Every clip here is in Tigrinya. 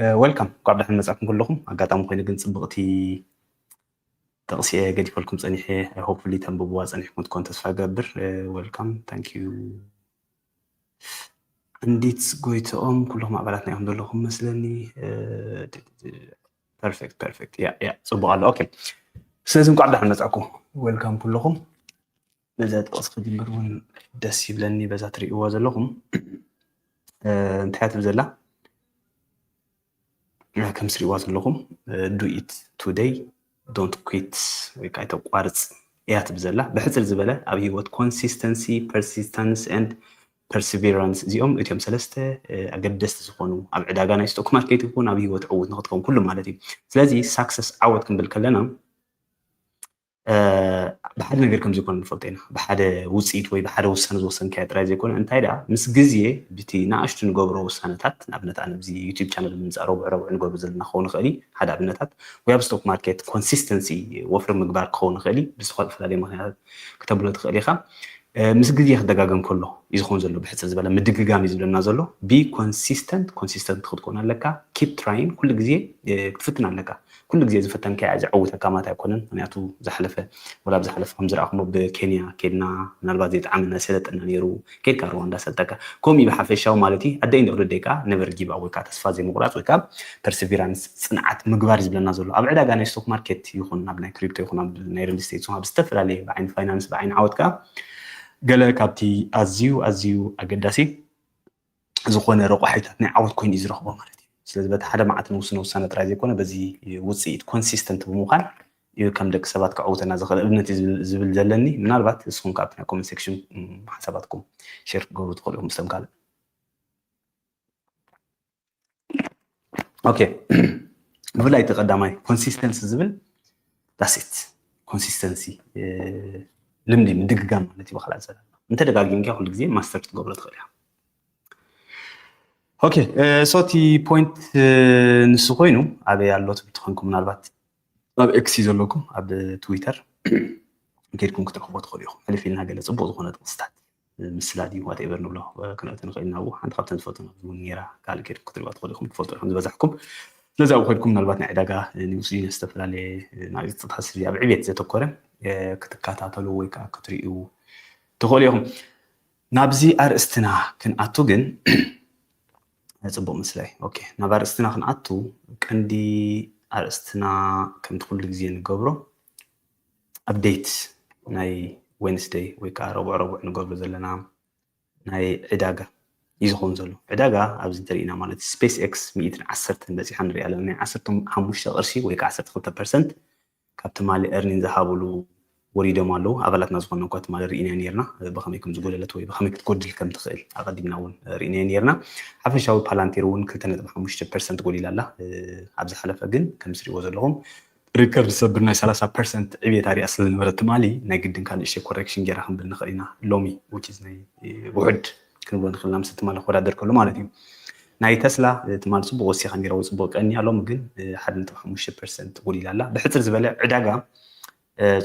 Welcome፣ እንኳዕ ብደሓን መጻእኩም ኩለኹም። ኣጋጣሚ ኮይኑ ግን ጽብቕቲ ጥቕሲ እየ ገዲፈልኩም ጸኒሐ። Hopefully ተንብብዋ ጸኒሕኩም ትኮን ተስፋ ገብር። Welcome፣ thank you። ኣንዲት ጎይትኦም፣ ኩልኹም ኣባላት ናይኹም ዘለኹም መስለኒ። Perfect፣ perfect። ያ ያ፣ ጽቡቕ ኣሎ። ኦኬ፣ ስለዚ እንኳዕ ብደሓን መጻእኩም። Welcome ኩልኹም። ነዛ ጥቕሲ ክጅምር እውን ደስ ይብለኒ፣ በዛ ትርእይዋ ዘለኹም። እንታይ ትብል ዘላ? ከም ትርእይዋ ዘለኹም፣ do it today, don't quit፣ ወይ ከዓ ኣይተቋርጽ እያ ትብል ዘላ። ብሕጽር ዝበለ ኣብ ህይወት consistency, persistence and perseverance፣ እዚኦም እትዮም ሰለስተ ኣገደስቲ ዝኾኑ፣ ኣብ ዕዳጋ ናይ ስቶክ ማርኬት ይኹን ኣብ ህይወት ዕውት ንክትከውን ኩሉ ማለት እዩ። ስለዚ ሳክሰስ፣ ዓወት ክንብል ከለና ብሓደ ነገር ከም ዘይኮነ ንፈልጦ ኢና። ብሓደ ውፅኢት ወይ ብሓደ ውሳነ ዝወሰንካዮ ጥራይ ዘይኮነ፣ እንታይ ደኣ ምስ ግዜ ብቲ ንኣሽቱ ንገብሮ ውሳነታት፣ ንኣብነት ኣነ ኣብዚ ዩቲብ ቻነል ምምፃእ ረቡዕ ረቡዕ ንገብሮ ዘለና ክኸውን ይኽእል እዩ፣ ሓደ ኣብነታት፣ ወይ ኣብ ስቶክ ማርኬት ኮንሲስተንሲ፣ ወፍሪ ምግባር ክኸውን ይኽእል እዩ። ብዝተፈላለየ ምክንያታት ክተብሎ ትኽእል ኢኻ። ምስ ግዜ ክደጋገም ከሎ እዩ ዝኸውን ዘሎ። ብሕፅር ዝበለ ምድግጋም እዩ ዝብለና ዘሎ። Be consistent፣ ኮንሲስተንት ክትኮን ኣለካ። Keep trying፣ ኩሉ ግዜ ክትፍትን ኣለካ። ኩሉ ግዜ ዝፈተንካያ ዘዕውተካ ማለት ኣይኮነን። ምክንያቱ ዝሓለፈ፣ ወላ ኣብ ዝሓለፈ ከም ዝረኣኹሞ ብኬንያ ኬድና፣ ምናልባት ዘይጠዓመና ሰለጠና ነይሩ፣ ኬድካ ሩዋንዳ ሰልጠካ። ከምኡ እዩ ብሓፈሻዊ ማለት እዩ። ኣደ ኢንድ ኦፍ ደይ ከዓ ነቨር ጊቭ ኣፕ ወይ ከዓ ተስፋ ዘይምቑራፅ ወይ ከዓ ፐርሲቪራንስ፣ ፅንዓት ምግባር እዩ ዝብለና ዘሎ። ኣብ ዕዳጋ ናይ ስቶክ ማርኬት ይኹን ኣብ ናይ ክሪፕቶ ይኹን ኣብ ናይ ሪል ስቴት ይኹን ኣብ ዝተፈላለየ ብዓይኒ ፋይናንስ ብዓይኒ ዓወት ከዓ ገለ ካብቲ ኣዝዩ ኣዝዩ ኣገዳሲ ዝኾነ ረቋሒታት ናይ ዓወት ኮይኑ እዩ ዝረኽቦ ማለት እዩ። ስለዚ በቲ ሓደ መዓልቲ ንውስኖ ውሳነ ጥራይ ዘይኮነ በዚ ውፅኢት ኮንሲስተንት ብምዃን እዩ ከም ደቂ ሰባት ክዕውተና ዝኽእል እምነት እዩ ዝብል- ዝብል ዘለኒ። ምናልባት ንስኹም ከኣ ኣብቲ ናይ ኮመንት ሴክሽን ሓሳባትኩም ሼር ክትገብሩ ትኽእሉ ኢኹም ምስቶም ካልእ። ኦኬ፣ ብፍላይ እቲ ቀዳማይ ኮንሲስተንሲ ዝብል ዳሴት ኮንሲስተንሲ ልምዲ ምድግጋም ማለት እዩ። ብካልእ ኣዘራርባ እንተደጋጊምካ ኩሉ ግዜ ማስተር ክትገብሮ ትኽእል ኢኻ። ኦኬ፣ ሶ እቲ ፖይንት ንሱ ኮይኑ ኣበይ ኣሎ ትብል ተኾንኩም፣ ምናልባት ኣብ ኤክስ እዩ ዘለኩም፣ ኣብ ትዊተር ከይድኩም ክትረኽቦ ትኽእሉ ኢኹም። ሕልፍ ኢልና ገለ ጽቡቕ ዝኾነ ጥቕስታት፣ ምስላ ድዩ ዋትኤቨር ንብሎ፣ ክንእቱ ንኽእል ኢና። ኣብኡ ሓንቲ ካብተን ዝፈትዎም ኣብዚ እውን ነይራ፣ ካልእ ከይድኩም ክትሪእዋ ትኽእሉ ኢኹም፣ ትፈልጡ ኢኹም ዝበዛሕኩም። ስለዚ ኣብኡ ከይድኩም ምናልባት ናይ ዕዳጋ ኒውስ፣ ዝተፈላለየ ናይ ጥቕስታት ኣብ ዕብየት ዘተኮረ ክትከታተሉ ወይ ከዓ ክትርእዩ ትኽእሉ ኢኹም። ናብዚ ኣርእስትና ክንኣቱ ግን፣ ጽቡቕ ምስላይ። ኦኬ፣ ናብ ኣርእስትና ክንኣቱ፣ ቀንዲ ኣርእስትና ከምቲ ኩሉ ግዜ ንገብሮ ኣፕዴት ናይ ዌንስደይ ወይ ከዓ ረቡዕ ረቡዕ ንገብሮ ዘለና ናይ ዕዳጋ እዩ ዝኸውን ዘሎ። ዕዳጋ ኣብዚ እንተሪእና ማለት ስፔስ ኤክስ ሚእትን ዓሰርተን በፂሓ ንሪኣ ኣለና። ናይ ዓሰርተ ሓሙሽተ ቅርሺ ወይ ከዓ ዓሰርተ ክልተ ፐርሰንት ካብ ትማሊ ኤርኒን ዝሃብሉ ወሪዶም ኣለዉ። ኣባላትና ዝኾንና እኳ ትማሊ ርኢና ነይርና፣ ብኸመይ ከም ዝጎደለት ወይ ብኸመይ ክትጎድል ከም ትኽእል ኣቐዲምና እውን ርኢና ነይርና። ሓፈሻዊ ፓላንቴር እውን ክልተ ነጥቢ ሓሙሽተ ፐርሰንት ጎዲላ ኣላ። ኣብ ዝሓለፈ ግን ከም ትሪእዎ ዘለኹም ሪከርድ ዝሰብር ናይ ሰላሳ ፐርሰንት ዕብየት ኣሪኣ ስለ ዝነበረት ትማሊ ናይ ግድን ካብ ንእሽተይ ኮሬክሽን ጌራ ክንብል ንኽእል ኢና። ሎሚ which is ናይ ውሑድ ክንብሎ ንኽእል ኢና፣ ምስ ትማሊ ክወዳደር ከሎ ማለት እዩ። ናይ ተስላ ትማሊ ጽቡቕ ወሲኻ ነይራ ወይ ጽቡቕ ቀንያ፣ ሎሚ ግን ሓደ ነጥቢ ሓሙሽተ ፐርሰንት ጎዲላ ኣላ። ብሕጽር ዝበለ ዕዳጋ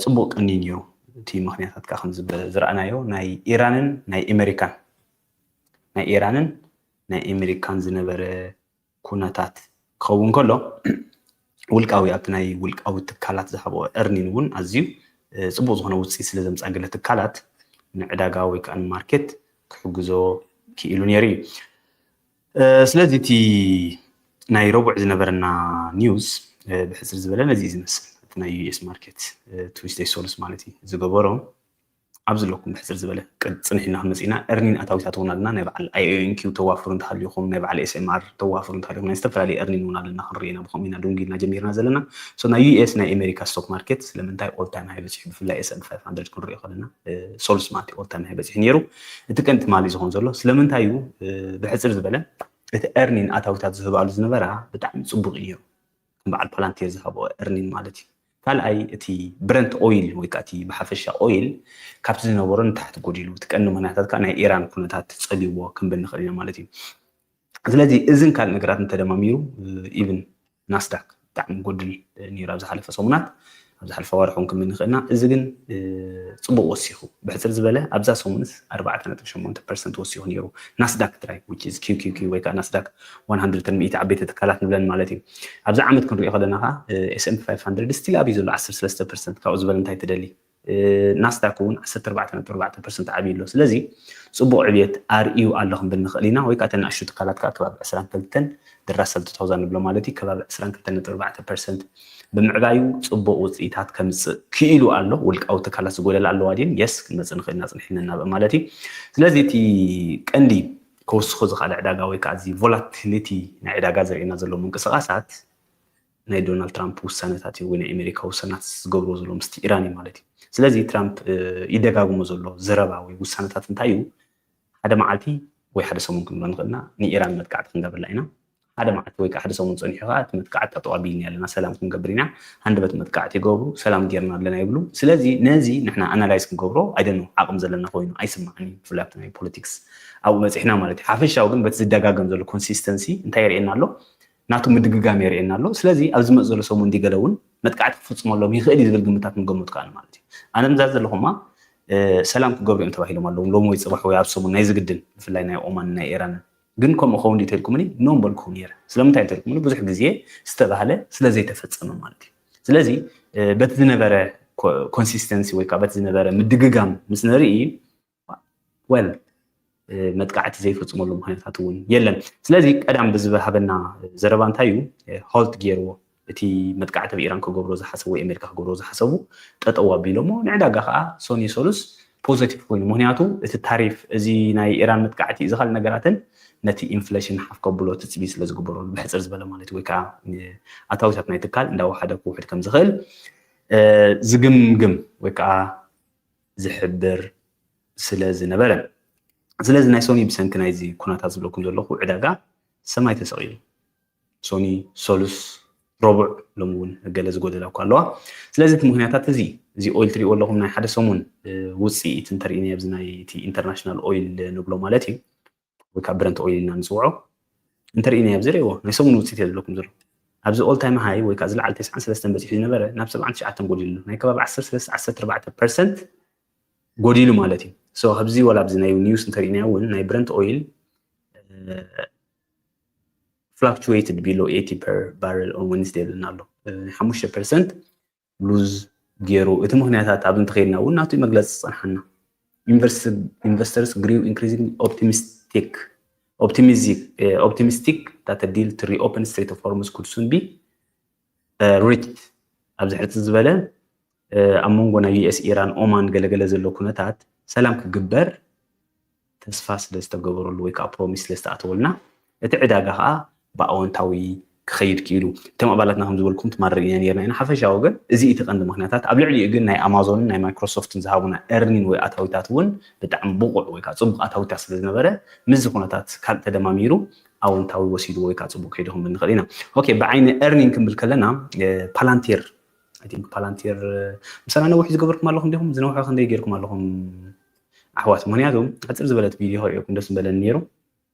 ጽቡቕ ቀንዩ ነይሩ። እቲ ምኽንያታት ከዓ ከም ዝረኣናዮ ናይ ኢራንን ናይ ኣሜሪካን ናይ ኢራንን ናይ ኣሜሪካን ዝነበረ ኩነታት ክኸውን ከሎ ውልቃዊ ኣብቲ ናይ ውልቃዊ ትካላት ዝሃብኦ ኤርኒን እውን ኣዝዩ ጽቡቕ ዝኾነ ውፅኢት ስለ ዘምፃ ገለ ትካላት ንዕዳጋ ወይ ከዓ ንማርኬት ክሕግዞ ክኢሉ ነይሩ እዩ። ስለዚ እቲ ናይ ረቡዕ ዝነበረና ኒውስ ብሕፅር ዝበለ ነዚ እዩ ዝመስል። እቲ ናይ ዩኤስ ማርኬት ትዊስደይ ሶልስ ማለት እዩ ዝገበሮ። ኣብ ዘለኩም ብሕፅር ዝበለ ቅድ- ፅንሒና ክንመፅእ ኢና። ኤርኒን ኣታዊታት እውን ኣለና። ናይ በዓል ኣይኦኤንኪው ተዋፍሩ እንተሃልዩኹም፣ ናይ በዓል ኤስኤምኣር ተዋፍሩ እንተሃልዩኹም፣ ናይ ዝተፈላለዩ ኤርኒን እውን ኣለና ክንርኢ ኢና። ብኸምኡ ኢና ድንጉ ኢልና ጀሚርና ዘለና። So ናይ ዩኤስ ናይ ኣሜሪካ ስቶክ ማርኬት ስለምንታይ ኦል ታይም ሃይ በፂሑ፣ ብፍላይ ኤስኤንድ ፋይቭ ሃንድረድ ክንሪኦ ከለና ሶልስ ማለት ኦል ታይም ሃይ በፂሑ ነይሩ። እቲ ቀንዲ ትማሊ ዝኾን ዘሎ ስለምንታይ እዩ? ብሕፅር ዝበለ እቲ ኤርኒን ኣታዊታት ዝህባሉ ዝነበራ ብጣዕሚ ፅቡቕ እዩ ነይሩ። ከም በዓል ፓላንቴር ዝሃብኦ ኤርኒን ማለት እዩ። ካልኣይ እቲ ብረንት ኦይል ወይ ከዓ እቲ ብሓፈሻ ኦይል ካብቲ ዝነበሮ ንታሕቲ ጎዲሉ፣ እቲ ቀንዲ ምኽንያታት ከዓ ናይ ኢራን ኩነታት ፀሊዎ ክንብል ንኽእል ኢና ማለት እዩ። ስለዚ እዝን ካልእ ነገራት እንተደማሚሩ ኢቭን ናስዳክ ብጣዕሚ ጎድል ነይሩ ኣብ ዝሓለፈ ሰሙናት። ኣብ ዝሓለፈ ኣዋርሕ እውን ክንብል ንኽእልና። እዚ ግን ጽቡቕ ወሲኹ፣ ብሕፅር ዝበለ ኣብዛ ሰሙንስ ኣርባዕተ ነጥቢ ሸሞንተ ፐርሰንት ወሲኹ ነይሩ። ናስዳክ ጥራይ፣ which is Q Q Q ወይ ከዓ ናስዳክ one hundred፣ ሚእቲ ዓበይቲ ትካላት ንብለን ማለት እዩ። ኣብዚ ዓመት ክንሪኦ ከለና ከዓ S and P five hundred still ኣብዩ ዘሎ ዓሰርተ ሰለስተ ፐርሰንት። ካብኡ ዝበለ እንታይ ትደሊ? ናስዳክ እውን ዓሰርተ ኣርባዕተ ነጥቢ ኣርባዕተ ፐርሰንት ዓብዩ ኣሎ። ስለዚ ጽቡቕ ዕብየት ኣርእዩ ኣሎ ክንብል ንኽእል ኢና። ወይ ከዓ እተን ንኣሽቱ ትካላት ከዓ ከባቢ ዕስራን ክልተን ድራሰል ቱ ታውዛንድ ንብሎ ማለት እዩ፣ ከባቢ ዕስራን ክልተን ነጥቢ ኣርባዕተ ፐርሰንት ብምዕባዩ ጽቡቕ ውፅኢታት ከምፅእ ክኢሉ ኣሎ። ውልቃዊ ትካላት ዝጎደላ ኣለዋ ድን? የስ፣ ክንመፅእ ንኽእል ኢና፣ ፅንሕ ኢልና እናበ ማለት እዩ። ስለዚ እቲ ቀንዲ ከወስኾ ዝኽኣለ ዕዳጋ ወይ ከዓ እዚ ቮላቲሊቲ ናይ ዕዳጋ ዘርእየና ዘሎ ምንቅስቃሳት ናይ ዶናልድ ትራምፕ ውሳነታት እዩ፣ ወይ ናይ ኣሜሪካ ውሳነታት ዝገብርዎ ዘሎ ምስቲ ኢራን እዩ ማለት እዩ። ስለዚ ትራምፕ ይደጋግሞ ዘሎ ዘረባ ወይ ውሳነታት እንታይ እዩ? ሓደ መዓልቲ ወይ ሓደ ሰሙን ክንብሎ ንኽእልና፣ ንኢራን መጥቃዕቲ ክንገብርላ ኢና። ሓደ መዓልቲ ወይ ከዓ ሓደ ሰሙን ፀኒሑ ከዓ እቲ መጥቃዕቲ ጠጠው ኣቢልና ኣለና፣ ሰላም ክንገብር ኢና። ሃንደበት መጥቃዕቲ ይገብሩ፣ ሰላም ጌርና ኣለና ይብሉ። ስለዚ ነዚ ንሕና ኣናላይዝ ክንገብሮ ኣይደኖ ዓቕም ዘለና ኮይኑ ኣይስማዕኒ፣ ብፍላይ ኣብቲ ናይ ፖለቲክስ ኣብኡ በፂሕና ማለት እዩ። ሓፈሻዊ ግን በቲ ዝደጋገም ዘሎ ኮንሲስተንሲ እንታይ የርእየና ኣሎ? ናቱ ምድግጋም የርእየና ኣሎ። ስለዚ ኣብ ዝመፅ ዘሎ ሰሙን እንዲ ገለ እውን መጥቃዕቲ ክፍፅመሎም ይኽእል እዩ ዝብል ግምታት ንገምት ከኣን ማለት እዩ። ኣነ ምዛ ዘለኹማ ሰላም ክገብሩ እዮም ተባሂሎም ኣለዉ፣ ሎሚ ወይ ፅባሕ ወይ ኣብ ሰሙን ናይ ዝግድን፣ ብፍላይ ናይ ኦማን ናይ ኢራን። ግን ከምኡ ኸውን እንዲ ተልኩምኒ ኖም በልኩም ነይረ። ስለምንታይ እንተልኩምኒ ብዙሕ ግዜ ዝተባህለ ስለ ዘይተፈፀመ ማለት እዩ። ስለዚ በቲ ዝነበረ ኮንሲስተንሲ ወይ ከዓ በቲ ዝነበረ ምድግጋም ምስ ንርኢ ወል መጥቃዕቲ ዘይፍፅመሉ ምክንያታት እውን የለን። ስለዚ ቀዳም ብዝሃበና ዘረባ እንታይ እዩ ሆልት ገይርዎ? እቲ መጥቃዕቲ ኣብ ኢራን ክገብሮ ዝሓሰቡ ወይ ኣሜሪካ ክገብሮ ዝሓሰቡ ጠጠው ኣቢሎሞ፣ ንዕዳጋ ከዓ ሶኒ ሰሉስ ፖዘቲቭ ኮይኑ። ምክንያቱ እቲ ታሪፍ፣ እዚ ናይ ኢራን መጥቃዕቲ፣ እዚ ካልእ ነገራትን ነቲ ኢንፍሌሽን ሓፍ ከብሎ ትፅቢት ስለ ዝግበረሉ፣ ብሕፅር ዝበለ ማለት እዩ፣ ወይ ከዓ ኣታዊታት ናይ ትካል እንዳወሓደ ክውሕድ ከም ዝኽእል ዝግምግም ወይ ከዓ ዝሕብር ስለ ዝነበረ። ስለዚ ናይ ሶኒ ብሰንኪ ናይዚ ኩነታት ዝብለኩም ዘለኹ ዕዳጋ ሰማይ ተሰቒሉ። ሶኒ፣ ሰሉስ፣ ረቡዕ፣ ሎሚ እውን ገለ ዝጎደላ እኳ ኣለዋ። ስለዚ እቲ ምክንያታት እዚ፣ እዚ ኦይል ትሪእዎ ኣለኹም ናይ ሓደ ሰሙን ውፅኢት እንተርኢና ኣብዚ ናይ እቲ ኢንተርናሽናል ኦይል ንብሎ ማለት እዩ፣ ወይ ከዓ ብረንት ኦይል ኢልና ንፅውዖ እንተርኢና ኣብዚ ርእይዎ ናይ ሰሙን ውፅኢት እየ ዝብለኩም ዘሎ። ኣብዚ ኦል ታይም ሃይ ወይ ከዓ ዝለዓለ ተስዓን ሰለስተን በፂሑ ዝነበረ ናብ ሰብዓን ትሽዓተን ጎዲሉ ኣሎ። ናይ ከባቢ ዓሰርተ ሰለስተ ዓሰርተ ኣርባዕተ ፐርሰንት ጎዲሉ ማለት እዩ። ሶ ኣብዚ ወላ ኣብዚ ናይ ኒውስ እንተርኢና እውን ናይ ብረንት ኦይል ፍላክቹዌትድ ቢሎ ኤቲ ፐር ባረል ኦን ዌንስዴ ይብለና ኣሎ። ናይ ሓሙሽተ ፐርሰንት ሉዝ ገይሩ። እቲ ምክንያታት ኣብ እንተኸይድና እውን ናቱ መግለፂ ዝፀንሓና። Investors grew increasingly optimistic, optimistic, optimistic that a deal to reopen Strait of Hormuz could soon be reached። ኣብዚ ሕርፂ ዝበለ ኣብ መንጎ ናይ ዩኤስ፣ ኢራን፣ ኦማን ገለገለ ዘሎ ኩነታት ሰላም ክግበር ተስፋ ስለ ዝተገበረሉ ወይ ከዓ ፕሮሚስ ስለ ዝተኣተወልና እቲ ዕዳጋ ከዓ ብኣወንታዊ ክኸይድ ክኢሉ። እቶም ኣባላትና ከም ዝበልኩም ትማል ርኢና ነርና ኢና። ሓፈሻዊ ግን እዚ እቲ ቀንዲ ምክንያታት። ኣብ ልዕሊኡ ግን ናይ ኣማዞንን ናይ ማይክሮሶፍትን ዝሃቡና ኤርኒን ወይ ኣታዊታት እውን ብጣዕሚ ብቑዕ ወይ ከዓ ፅቡቕ ኣታዊታት ስለ ዝነበረ ምስዚ ኩነታት ካልእ ተደማሚሩ ኣወንታዊ ወሲድዎ ወይ ከዓ ፅቡቕ ከይዱ ክንብል ንኽእል ኢና። ኦኬ፣ ብዓይኒ ኤርኒን ክንብል ከለና ፓላንቲር፣ I think ፓላንቲር ምሳና ነዊሕ ዝገበርኩም ኣለኹም ዲኹም? ዝነውሐ ክንደይ ገይርኩም ኣለኹም ኣሕዋት? ምክንያቱ ኣፅር ዝበለት ቪድዮ ከርእየኩም ደስ ምበለኒ ነይሩ።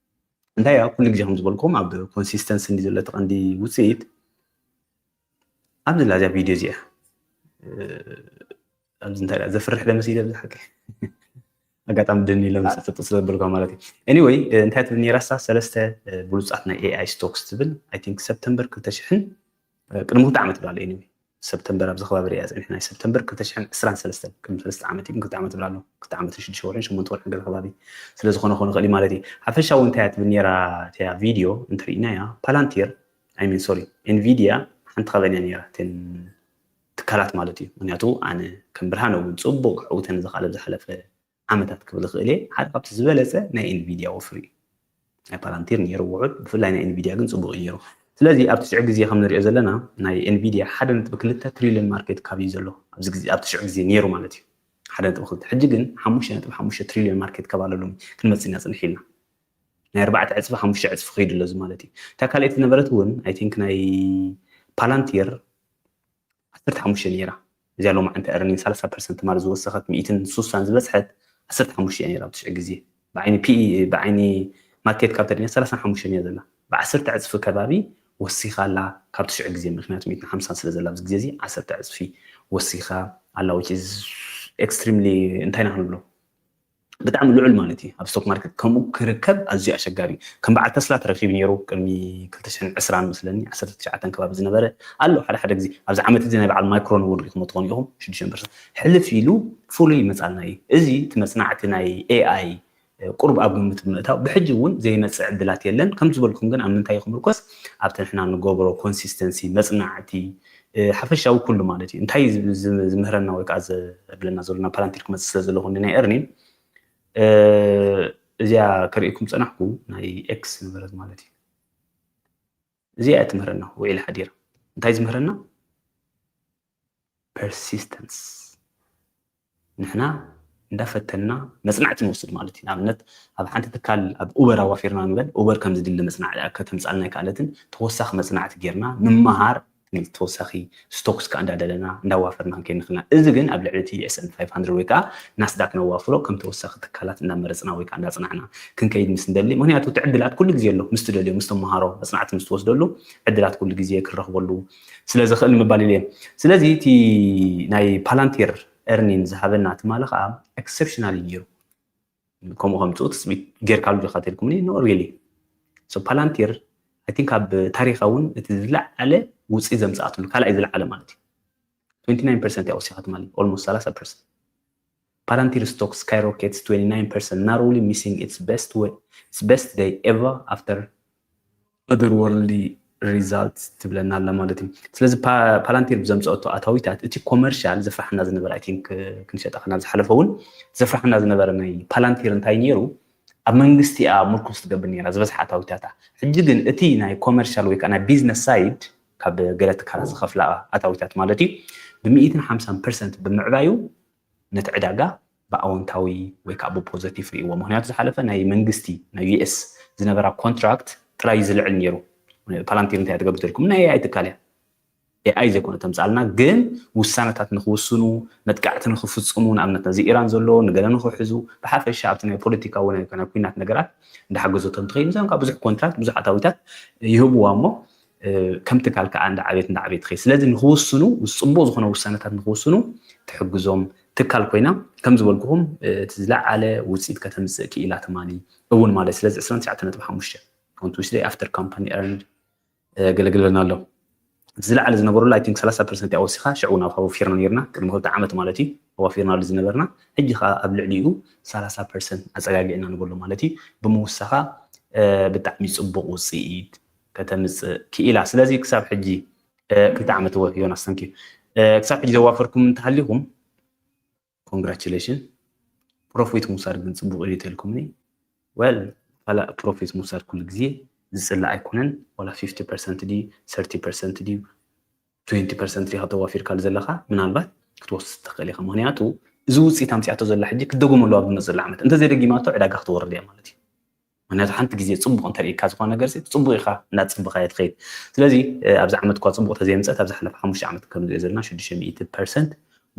እንታይ እያ፣ ኩሉ ግዜ ከም ዝበልኩም ኣብ ኮንሲስተንሲ እንዲ ዘሎ እቲ ቀንዲ ውፅኢት ኣብዚ ላዚያ ቪድዮ እዚኣ ኣብዚ እንታይ እያ ዘፍርሕ ደመስ ኢለ ብዝሓቂ ኣጋጣሚ ድን ኢለ ምስ ጥጥ ስለበልኳ ማለት እዩ። ኤኒወይ እንታይ ትብል ነይራሳ ሰለስተ ብሉፃት ናይ ኤኣይ ስቶክስ ትብል። I think ሰፕተምበር ክልተ ሽሕን ቅድሚ ክልተ ዓመት ብላለ። ኤኒወይ ሰፕተምበር ኣብዚ ከባቢ ርያ ፅኒሕ ናይ ሰፕተምበር ክልተ ሽሕን ዕስራን ሰለስተን ቅድሚ ሰለስተ ዓመት እዩ። ክልተ ዓመት ብላሎ ክልተ ዓመት ሽዱሽተ ወርሕን ሸሞንተ ወርሕን ገለ ከባቢ ስለ ዝኾነ ክኾን ይኽእል እዩ ማለት እዩ። ሓፈሻዊ እንታይ እያ ትብል ነይራ እቲያ ቪድዮ እንተርኢናያ ፓላንቲር I mean sorry ኤንቪዲያ ሓንቲ ካበን እያ ነይራ እተን ትካላት ማለት እዩ። ምክንያቱ ኣነ ከም ብርሃነ እውን ፅቡቅ ዕውተን ዝካለ ዝሓለፈ ዓመታት ክብል እኽእል እየ ሓደ ካብቲ ዝበለፀ ናይ ኤንቪዲያ ወፍሪ እዩ። ናይ ፓላንቲር ነይሩ ውዑል፣ ብፍላይ ናይ ኤንቪዲያ ግን ፅቡቅ እዩ ነይሩ። ስለዚ ኣብ ትሽዑ ግዜ ከም ንሪኦ ዘለና ናይ ኤንቪዲያ ሓደ ነጥቢ ክልተ ትሪልዮን ማርኬት ካፕ እዩ ዘሎ ኣብዚ ግዜ፣ ኣብ ትሽዑ ግዜ ነይሩ ማለት እዩ። ሓደ ነጥቢ ክልተ ሕጂ ግን ሓሙሽተ ነጥቢ ሓሙሽተ ትሪልዮን ማርኬት ካፕ ኣሎ ሎሚ። ክንመፅእ ኢና ፅንሕ ኢልና ናይ ኣርባዕተ ዕፅፊ ሓሙሽተ ዕፅፊ ከይዱ ኣሎ እዚ ማለት እዩ። እታ ካልኣይቲ ዝነበረት እውን I think ናይ ፓላንቲር ዓሰርተ ሓሙሽተ ነይራ። እዚኣ ሎማዓንቲ ኤርኒንግ ሰላሳ ፐርሰንት ማለት ዝወሰኸት ሚእትን ስሳን ዝበፅሐት ዓሰርተ ሓሙሽተ እያ ነይራ ኣብ ትሽዑ ግዜ። ብዓይኒ ፒኢ ብዓይኒ ማርኬት ካፕ ተሪና ሰላሳን ሓሙሽተን እያ ዘላ። ብዓሰርተ ዕፅፊ ከባቢ ወሲኻ ኣላ ካብ ትሽዑ ግዜ፣ ምክንያቱ ሚእትን ሓምሳን ስለ ዘላ ኣብዚ ግዜ እዚ ዓሰርተ ዕፅፊ ወሲኻ ኣላ which is extremely እንታይ ኢና ክንብሎ ብጣዕሚ ልዑል ማለት እዩ። ኣብ ስቶክ ማርኬት ከምኡ ክርከብ ኣዝዩ ኣሸጋሪ እዩ። ከም በዓል ተስላ ተረኪቡ ነይሩ ቅድሚ ክልተ ሽሕን ዕስራን መስለኒ ዓሰርተ ትሽዓተ ከባቢ ዝነበረ ኣሎ። ሓደ ሓደ ግዜ ኣብዚ ዓመት እዚ ናይ በዓል ማይክሮን እውን ሪኢኹሞ ትኾኑ ኢኹም ሽዱሽተ ፐርሰንት ሕልፍ ኢሉ ፍሉይ ይመፃልና እዩ። እዚ እቲ መፅናዕቲ ናይ ኤኣይ ቁሩብ ኣብ ግምት ብምእታው ብሕጂ እውን ዘይመፅእ ዕድላት የለን። ከም ዝበልኩም ግን ኣብ ምንታይ እዩ ክምርኮስ ኣብቲ ንሕና ንገብሮ ኮንሲስተንሲ መፅናዕቲ ሓፈሻዊ ኩሉ ማለት እዩ። እንታይ ዝምህረና ወይ ከዓ ዘብለና ዘሎ ናብ ፓላንቲር ክመፅእ ስለ ዘለኹ ናይ ኤርኒን እዚኣ ከርእየኩም ፀናሕኩ ናይ ኤክስ ነበረት ማለት እዩ። እዚኣ እያ ትምህረና ውዒል ሓዲራ እንታይ ዝምህረና persistence ንሕና እንዳፈተንና መፅናዕቲ ንወስድ ማለት እዩ። ንኣብነት ኣብ ሓንቲ ትካል ኣብ ኡበር ኣዋፊርና ንበል ኡበር ከም ዝድሊ መፅናዕቲ ከተምፃልና ኣይከኣለትን ተወሳኺ መፅናዕቲ ጌርና ንምሃር ተወሳኺ ስቶክስ ከዓ እንዳደለና እንዳዋፈርና ክንከይድ ንኽእልና እዚ ግን ኣብ ልዕሊ እቲ S and P five hundred ወይ ከዓ ናስዳክ ነዋፍሮ ከም ተወሳኺ ትካላት እንዳመረፅና ወይ ከዓ እንዳፅናዕና ክንከይድ ምስ እንደሊ ምክንያቱ እቲ ዕድላት ኩሉ ግዜ ኣሎ ምስ ትደልዮ ምስ ተምሃሮ መፅናዕቲ ምስ ትወስደሉ ዕድላት ኩሉ ግዜ ክረኽበሉ ስለ ዝኽእል ንምባል ኢለ እየ። ስለዚ እቲ ናይ ፓላንቲር ኤርኒን ዝሃበና ትማሊ ከዓ exceptional እዩ ነይሩ። ከምኡ ከምፅኡ ትፅቢት ጌርካሉ ዲኻ ተልኩምኒ no really so ፓላንቲር I think ኣብ ታሪኻ እውን እቲ ዝለዓለ ውፅኢት ዘምፅኣትሉ ካልኣይ ዝለዓለ ማለት እዩ twenty nine percent እያ ወሲኻ ትማሊ almost ሰላሳ percent Palantir stock skyrockets twenty nine percent, narrowly missing its best way, its best day ever after otherworldly results ትብለና ኣላ ማለት እዩ። ስለዚ ፓላንቲር ብዘምፀአቶ ኣታዊታት እቲ ኮመርሻል ዘፍርሓና ዝነበረ I think ክንሸጣ ከና ዝሓለፈ እውን ዘፍርሓና ዝነበረ ናይ ፓላንቲር እንታይ ነይሩ ኣብ መንግስቲ እያ ምርኩስ ትገብር ነይራ ዝበዝሓ ኣታዊታታ። ሕጂ ግን እቲ ናይ ኮመርሻል ወይ ከዓ ናይ ቢዝነስ ሳይድ ካብ ገለ ትካላት ዝኸፍላ ኣታዊታት ማለት እዩ ብሚእትን ሓምሳን ፐርሰንት ብምዕባዩ ነቲ ዕዳጋ ብኣወንታዊ ወይ ከዓ ብፖዘቲቭ ርእይዎ። ምክንያቱ ዝሓለፈ ናይ መንግስቲ ናይ ዩ ኤስ ዝነበራ ኮንትራክት ጥራይ እዩ ዝልዕል ነይሩ። ፓላንቲር እንታይ ትገብር ተልኩም ናይ ኤኣይ ትካል እያ። ኤኣይ ዘይኮነ ተምፃልና ግን ውሳነታት ንክውስኑ መጥቃዕቲ ንክፍፅሙ ንኣብነት ነዚ ኢራን ዘሎ ንገለ ንክሕዙ ብሓፈሻ ኣብቲ ናይ ፖለቲካዊ ናይ ኩናት ነገራት እንዳሓገዘቶም ትኸይድ ምሳም ብዙሕ ኮንትራክት ብዙሕ ኣታዊታት ይህብዋ እሞ ከም ትካል ከዓ እንዳ ዓቤት እንዳ ዓቤት ትኸይድ ስለዚ ንክውስኑ ፅቡቅ ዝኮነ ውሳነታት ንክውስኑ ትሕግዞም ትካል ኮይና ከም ዝበልኩኹም እቲ ዝለዓለ ውፅኢት ከተምፅእ ክኢላ ትማሊ እውን ማለት ስለዚ ዕስራን ትሽዓተን ነጥቢ ሓሙሽተ on Tuesday after company earned ገለግለና ኣሎ ዝለዓለ ዝነበረሉ I think ሰላሳ ፐርሰንት ኣወሲኻ ሽዑ ናብ ኣዋፊርና ነርና ቅድሚ ክልተ ዓመት ማለት እዩ ኣዋፊርናሉ ዝነበርና ሕጂ ከዓ ኣብ ልዕሊኡ ሰላሳ ፐርሰንት ኣፀጋጊዕና ንበሎ ማለት እዩ ብምውሳኻ ብጣዕሚ ፅቡቅ ውፅኢት ከተምፅእ ክኢላ ስለዚ ክሳብ ሕጂ ክልተ ዓመት ወ ዮናስ ተንኪ ክሳብ ሕጂ ዘዋፈርኩም እንተሃሊኹም congratulation profit ምውሳድ ግን ፅቡቅ እዩ ተልኩምኒ well ላ profit ምውሳድ ኩሉ ግዜ ዝፅላእ ኣይኮነን ዋላ fifty percent ድዩ thirty percent ድዩ twenty percent ዲኻ ተዋፊርካሉ ዘለኻ ምናልባት ክትወስድ ትኽእል ኢኻ ምክንያቱ እዚ ውፅኢት ኣምፅኣቶ ዘላ ሕጂ ክትደግሞ ኣለዋ ኣብ ዝመፅእ ዓመት እንተዘይደጊማቶ ዕዳጋ ክትወርድ እያ ማለት እዩ ምክንያቱ ሓንቲ ግዜ ፅቡቅ እንተርእካ ዝኾነ ነገር ፅቡቅ ኢኻ እናፅብኻዮ ትኸይድ ስለዚ ኣብዚ ዓመት እኳ ፅቡቅ ተዘየምፀት ኣብ ዝሓለፈ ሓሙሽተ ዓመት ከም ንሪኦ ዘለና ሽዱሽተ ሚእቲ ፐርሰንት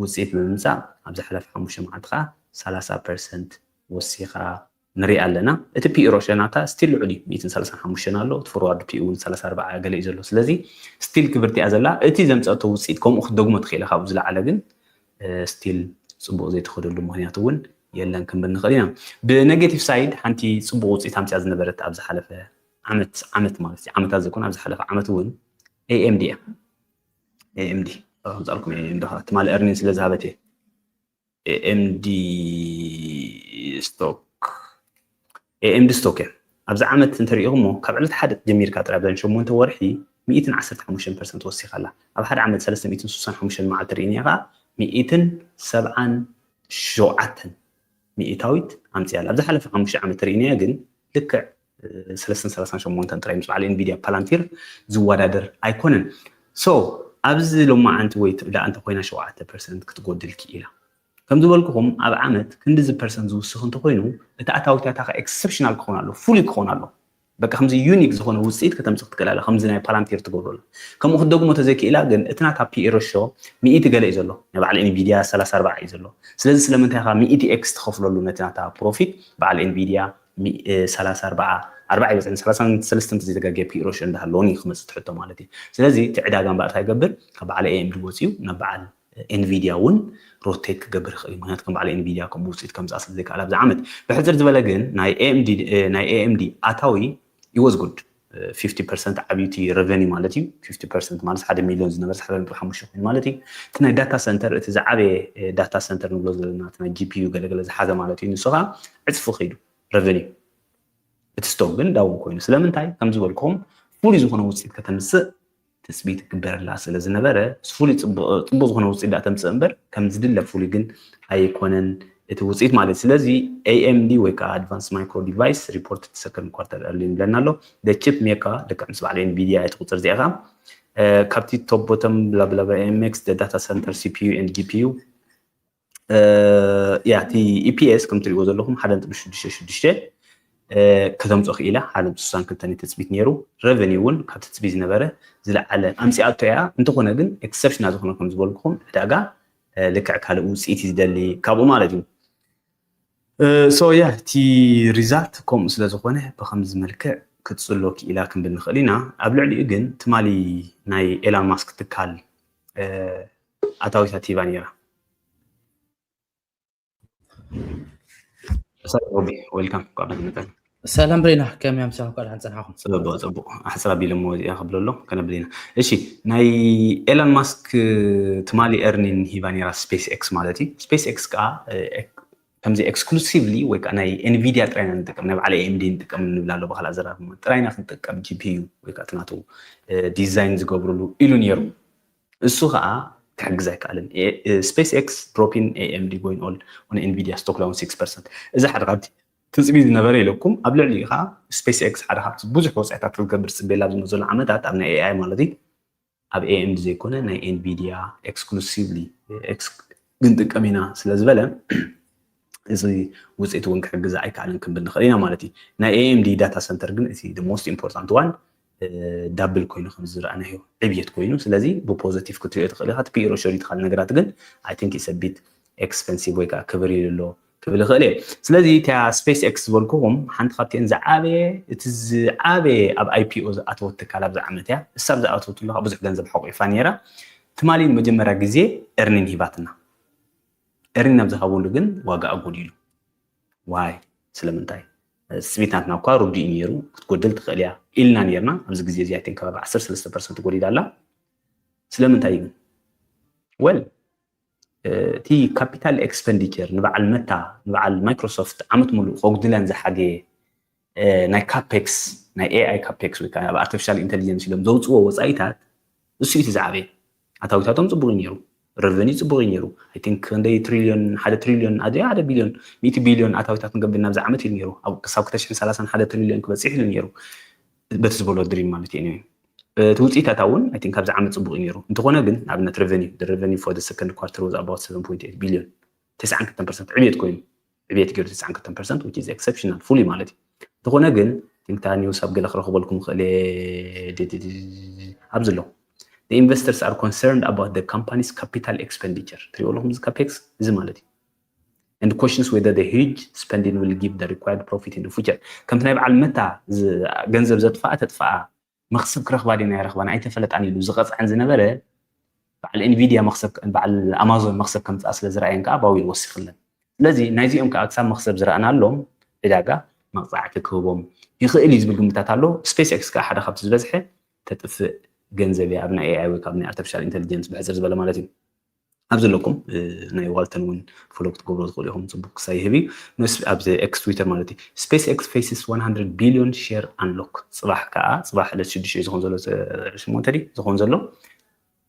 ውፅኢት ብምምፃእ ኣብ ዝሓለፈ ሓሙሽተ መዓልቲ ከዓ ሰላሳ ፐርሰንት ወሲኻ ንሪኣ ኣለና እቲ ፒ ሮሸ ናታ ስቲል ልዑል እዩ ሚእትን ሰላሳን ሓሙሽተን ኣሎ እቲ ፎርዋርድ ፒ እውን ሰላሳ ኣርባዓ ገለ እዩ ዘሎ ስለዚ ስቲል ክብርቲ እያ ዘላ እቲ ዘምፀእቶ ውፅኢት ከምኡ ክትደግሞ ትኽእል ኢኻ ካብኡ ዝለዓለ ግን ስቲል ፅቡቅ ዘይተኸደሉ ምክንያት እውን የለን ክንብል ንኽእል ኢና ብኔጌቲቭ ሳይድ ሓንቲ ፅቡቅ ውፅኢት ኣምፅያ ዝነበረት ኣብ ዝሓለፈ ዓመት ዓመት ማለት ዓመታት ዘይኮነ ኣብ ዝሓለፈ ዓመት እውን ኤኤምዲ እያ ኤኤምዲ ከምፃልኩም ኤኤምዲ ትማሊ ኤርኒን ስለ ዝሃበት እየ ኤኤምዲ ስቶክ ኤኤምዲ ስቶክ እያ ኣብዚ ዓመት እንተሪኢኹሞ ካብ ዕለት ሓደ ጀሚርካ ጥራይ ኣብዘን ሸሞንተ ወርሒ ሚእትን ዓሰርተ ሓሙሽተን ፐርሰንት ወሲኻ ኣላ ኣብ ሓደ ዓመት ሰለስተ ሚእትን ስሳን ሓሙሽተን መዓልቲ ርኢና ከዓ ሚእትን ሰብዓን ሸውዓተን ሚእታዊት ኣምፅያ ኣላ ኣብ ዝሓለፈ ሓሙሽተ ዓመት ርኢናያ ግን ልክዕ ሰለስተ ሰላሳ ሸሞንተ ጥራይ ምስ በዓል ኤንቪድያ ፓላንቲር ዝወዳደር ኣይኮነን so ኣብዚ ሎማዓንቲ ወይ ትብላ እንተኮይና ሸውዓተ ፐርሰንት ክትጎድል ክኢላ ከም ዝበልኩኹም ኣብ ዓመት ክንድዚ ፐርሰንት ዝውስኽ እንተኮይኑ እቲ ኣታዊታታ ከዓ ኤክሰፕሽናል ክኾን ኣሎ ፍሉይ ክኾን ኣሎ በቃ ከምዚ ዩኒክ ዝኾነ ውፅኢት ከተምፅእ ክትክእል ኣላ ከምዚ ናይ ፓላንቲር ትገብረሉ ከምኡ ክትደግሞ ተዘይክኢላ ግን እቲ ናታ ፒኢ ረሾ ሚእቲ ገለ እዩ ዘሎ ናይ በዓል ኤንቪድያ ሰላሳ ኣርባዓ እዩ ዘሎ ስለዚ ስለምንታይ ከዓ ሚእቲ ኤክስ ትኸፍለሉ ነቲ ናታ ፕሮፊት በዓል ኤንቪድያ ሰላሳ ኣርባዓ ኣርባዓ ይበፅሕን ሰላሳን ሰለስተን ተዘይተጋግየ ፒኢ ረሾ እንዳሃለወን እዩ ክመፅእ ትሕቶ ማለት እዩ ስለዚ እቲ ዕዳጋ እምበኣር እንታይ ይገብር ካብ በዓል ኤኤምዲ ወፂኡ ናብ በዓል ኤንቪድያ እውን ሮቴት ክገብር ይኽእል እዩ። ምክንያቱ ከም በዓል ኤንቪድያ ከምኡ ውፅኢት ከምፅኣ ስለ ዘይከኣል ኣብዚ ዓመት። ብሕፅር ዝበለ ግን ናይ ኤኤምዲ ኣታዊ ይወዝ ጉድ ፊፍቲ ፐርሰንት ዓብዩ እቲ ረቨኒ ማለት እዩ። ፊፍቲ ፐርሰንት ማለት ሓደ ሚሊዮን ዝነበረ ሓደ ነጥቢ ሓሙሽተ ኮይኑ ማለት እዩ። እቲ ናይ ዳታ ሰንተር እቲ ዝዓበየ ዳታ ሰንተር ንብሎ ዘለና እቲ ናይ ጂፒዩ ገለገለ ዝሓዘ ማለት እዩ። ንሱ ከዓ ዕፅፉ ከይዱ ረቨኒ እቲ ስቶክ ግን ዳውን ኮይኑ ስለምንታይ ከም ዝበልኩም ፍሉይ ዝኾነ ውፅኢት ከተምፅእ ትፅቢት ይግበረላ ስለ ዝነበረ ፍሉይ ፅቡቕ ዝኾነ ውፅኢት ዳ ተምፅእ እምበር ከም ዝድለ ፍሉይ ግን ኣይኮነን እቲ ውፅኢት ማለት ስለዚ ኤኤምዲ ወይ ከዓ ኣድቫንስ ማይክሮ ዲቫይስ ሪፖርት ሰከንድ ኳርተር ኤርሊ ንብለና ኣሎ ደ ቺፕ ሜካ ልክዕ ምስ በዓል ኤንቪድያ እቲ ቁፅር እዚኣ ከዓ ካብቲ ቶፕ ቦተም ብላብላባ ኤምኤክስ ዳታ ሰንተር ሲፒዩ ኤንድ ጂፒዩ ያ እቲ ኢፒኤስ ከም ትሪእዎ ዘለኹም ሓደ ነጥቢ ሽዱሽተ ሽዱሽተ ከተምፅኦ ክኢላ ሓደ ነጥቢ ስሳን ክልተን ትፅቢት ነይሩ ረቨኒ እውን ካብ ትፅቢት ዝነበረ ዝለዓለ ኣምፂኣቶ እያ እንተኾነ ግን ኤክሰፕሽና ዝኾነ ከም ዝበልኩኹም ዕዳጋ ልክዕ ካልእ ውፅኢት እዩ ዝደሊ ካብኡ ማለት እዩ ሶ ያ እቲ ሪዛልት ከምኡ ስለ ዝኾነ ብከምዚ መልክዕ ክትፅሎ ክኢላ ክንብል ንኽእል ኢና ኣብ ልዕሊኡ ግን ትማሊ ናይ ኤላን ማስክ ትካል ኣታዊታት ሂባ ነይራ ሰላም ሮቢ ዌልካም ቋዕዳ መጠን ሰላም ብሬና ከመይ ኣምሳኹም ቃል ሓንፀናኹም ፅቡቅ ፅቡቅ ኣሕፅር ኣቢለ እሞ እዚኣ ክብለሎ ከነብል ኢና እሺ ናይ ኤላን ማስክ ትማሊ ኤርኒን ሂባ ነራ ስፔስ ኤክስ ማለት እዩ ስፔስ ኤክስ ከዓ ከምዚ ኤክስክሉሲቭሊ ወይ ከዓ ናይ ኤንቪድያ ጥራይና ንጥቀም ናይ በዓል ኤምዲ ንጥቀም ንብል ኣሎ ብካልእ ኣዘራርማ ጥራይና ክንጥቀም ጂፒዩ ወይ ከዓ ትናቱ ዲዛይን ዝገብርሉ ኢሉ ነይሩ እሱ ከዓ ክሕግዝ ኣይከኣልን ስፔስ ኤክስ ድሮፒን ኤኤምዲ ጎይን ኦል ኦን ኤንቪዲያ ስቶክ ዳውን ሲክስ ፐርሰንት እዚ ሓደ ካብቲ ትፅቢ ዝነበረ ኢለኩም ኣብ ልዕሊ ከዓ ስፔስ ኤክስ ሓደ ካብቲ ብዙሕ ወፃኢታት ክትገብር ፅቤላ ኣብዚ ዘሎ ዓመታት ኣብ ናይ ኤኣይ ማለት እዩ ኣብ ኤኤምዲ ዘይኮነ ናይ ኤንቪዲያ ኤክስክሉሲቭሊ ክንጥቀም ኢና ስለ ዝበለ እዚ ውፅኢት እውን ክሕግዝ ኣይከኣልን ክንብል ንኽእል ኢና ማለት እዩ ናይ ኤኤምዲ ዳታ ሰንተር ግን እቲ most important one ዳብል ኮይኑ ከም ዝረኣናዮ ዕብየት ኮይኑ ስለዚ ብፖዘቲቭ ክትሪኦ ትኽእል ኢኻ ፒሮ ሸሪትካ ነገራት ግን I think it's a bit expensive ወይ ከዓ ክብር ይልሎ ክብል ይኽእል እየ ስለዚ እቲያ ስፔስ ኤክስ ዝበልኩኹም ሓንቲ ካብቲአን ዝዓበየ እቲ ዝዓበየ ኣብ ኣይፒኦ ዝኣተወት ትካል ኣብዚ ዓመት እያ እሳብ ዝኣተወትሉ ብዙሕ ገንዘብ ሓቑፋ ነይራ ትማሊ ንመጀመርያ ግዜ ኤርኒን ሂባትና ኤርኒን ኣብ ዝሃበሉ ግን ዋጋ ኣጎዲሉ ዋይ ስለምንታይ ስቢት ናትና እኳ ርዱእ ነይሩ ክትጎድል ትኽእል እያ ኢልና ነርና ኣብዚ ግዜ እዚ ኣይን ከባቢ ዓሰርተ ሰለስተ ፐርሰንት ጎዲላ ኣላ ስለምንታይ ግን ወል እቲ ካፒታል ኤክስፐንዲቸር ንበዓል መታ ንበዓል ማይክሮሶፍት ዓመት ሙሉእ ከጉድለን ዝሓገየ ናይ ካፔክስ ናይ ኤኣይ ካፔክስ ወይ ከዓ ኣብ ኣርቲፊሻል ኢንቴሊጀንስ ኢሎም ዘውፅዎ ወፃኢታት እሱ እቲ ዝዓበየ ኣታዊታቶም ፅቡቅ ነይሩ ረቨኒ ፅቡቅ ነይሩ I think ክንደይ ትሪሊዮን ሓደ ትሪሊዮን ኣደ ሓደ ቢሊዮን ሚእቲ ቢሊዮን ኣታዊታት ንገብር ናብዚ ዓመት ኢሉ ነይሩ ክሳብ ክልተ ሽሕን ሰላሳን ሓደ ትሪሊዮን ክበፅሕ ኢሉ ነይሩ በቲ ዝበሎ ድሪም ማለት እዩ እቲ ውፅኢታታ እውን I think ኣብዚ ዓመት ፅቡቅ እዩ ነይሩ እንተኾነ ግን ንኣብነት revenue revenue for second quarter was about seven point eight billion ተስዓን ክልተን ፐርሰንት ዕብየት ኮይኑ ዕብየት ገይሩ ተስዓን ክልተን ፐርሰንት which is exceptional fully ማለት እዩ እንተኾነ ግን think ኒውስ ኣብ ገለ ክረኽበልኩም ክእል ኣብዚ ኣሎ The investors are concerned about the company's capital expenditure ትሪኦ ኣለኹም እዚ ካፔክስ እዚ ማለት እዩ and questions whether the huge spending will give the required profit in the future ከምቲ ናይ በዓል መታ ገንዘብ ዘጥፋኣ ተጥፋኣ መኽስብ ክረኽባ ድና ይረኽባን ኣይተፈለጣን ኢሉ ዝቐፅዐን ዝነበረ በዓል ኤንቪድያ መኽሰብ በዓል ኣማዞን መኽሰብ ከምፅኣ ስለ ዝረኣየን ከዓ ባው ኢሉ ወሲኽለን ስለዚ ናይዚኦም ከዓ ክሳብ መኽሰብ ዝረኣናሎም ዕዳጋ መቕፃዕቲ ክህቦም ይኽእል እዩ ዝብል ግምታት ኣሎ ስፔስ ኤክስ ከዓ ሓደ ካብቲ ዝበዝሐ ተጥፍእ ገንዘብ እያ ኣብ ናይ ኤኣይ ወይ ካብ ናይ ኣርቲፊሻል ኢንቴሊጀንስ ብሕፅር ዝበለ ማለት እዩ ኣብ ዘለኩም ናይ ዋልተን እውን ፎሎ ክትገብሮ ትኽእሉ ኢኹም ፅቡቅ ክሳይ ይህብ እዩ ኣብዚ ኤክስ ትዊተር ማለት እዩ ስፔስ ኤክስ ፌስስ one hundred billion share unlock ፅባሕ ከዓ ፅባሕ ዕለት ሽዱሽተ ዝኸውን ዘሎ ሽሞንተ ዝኾን ዘሎ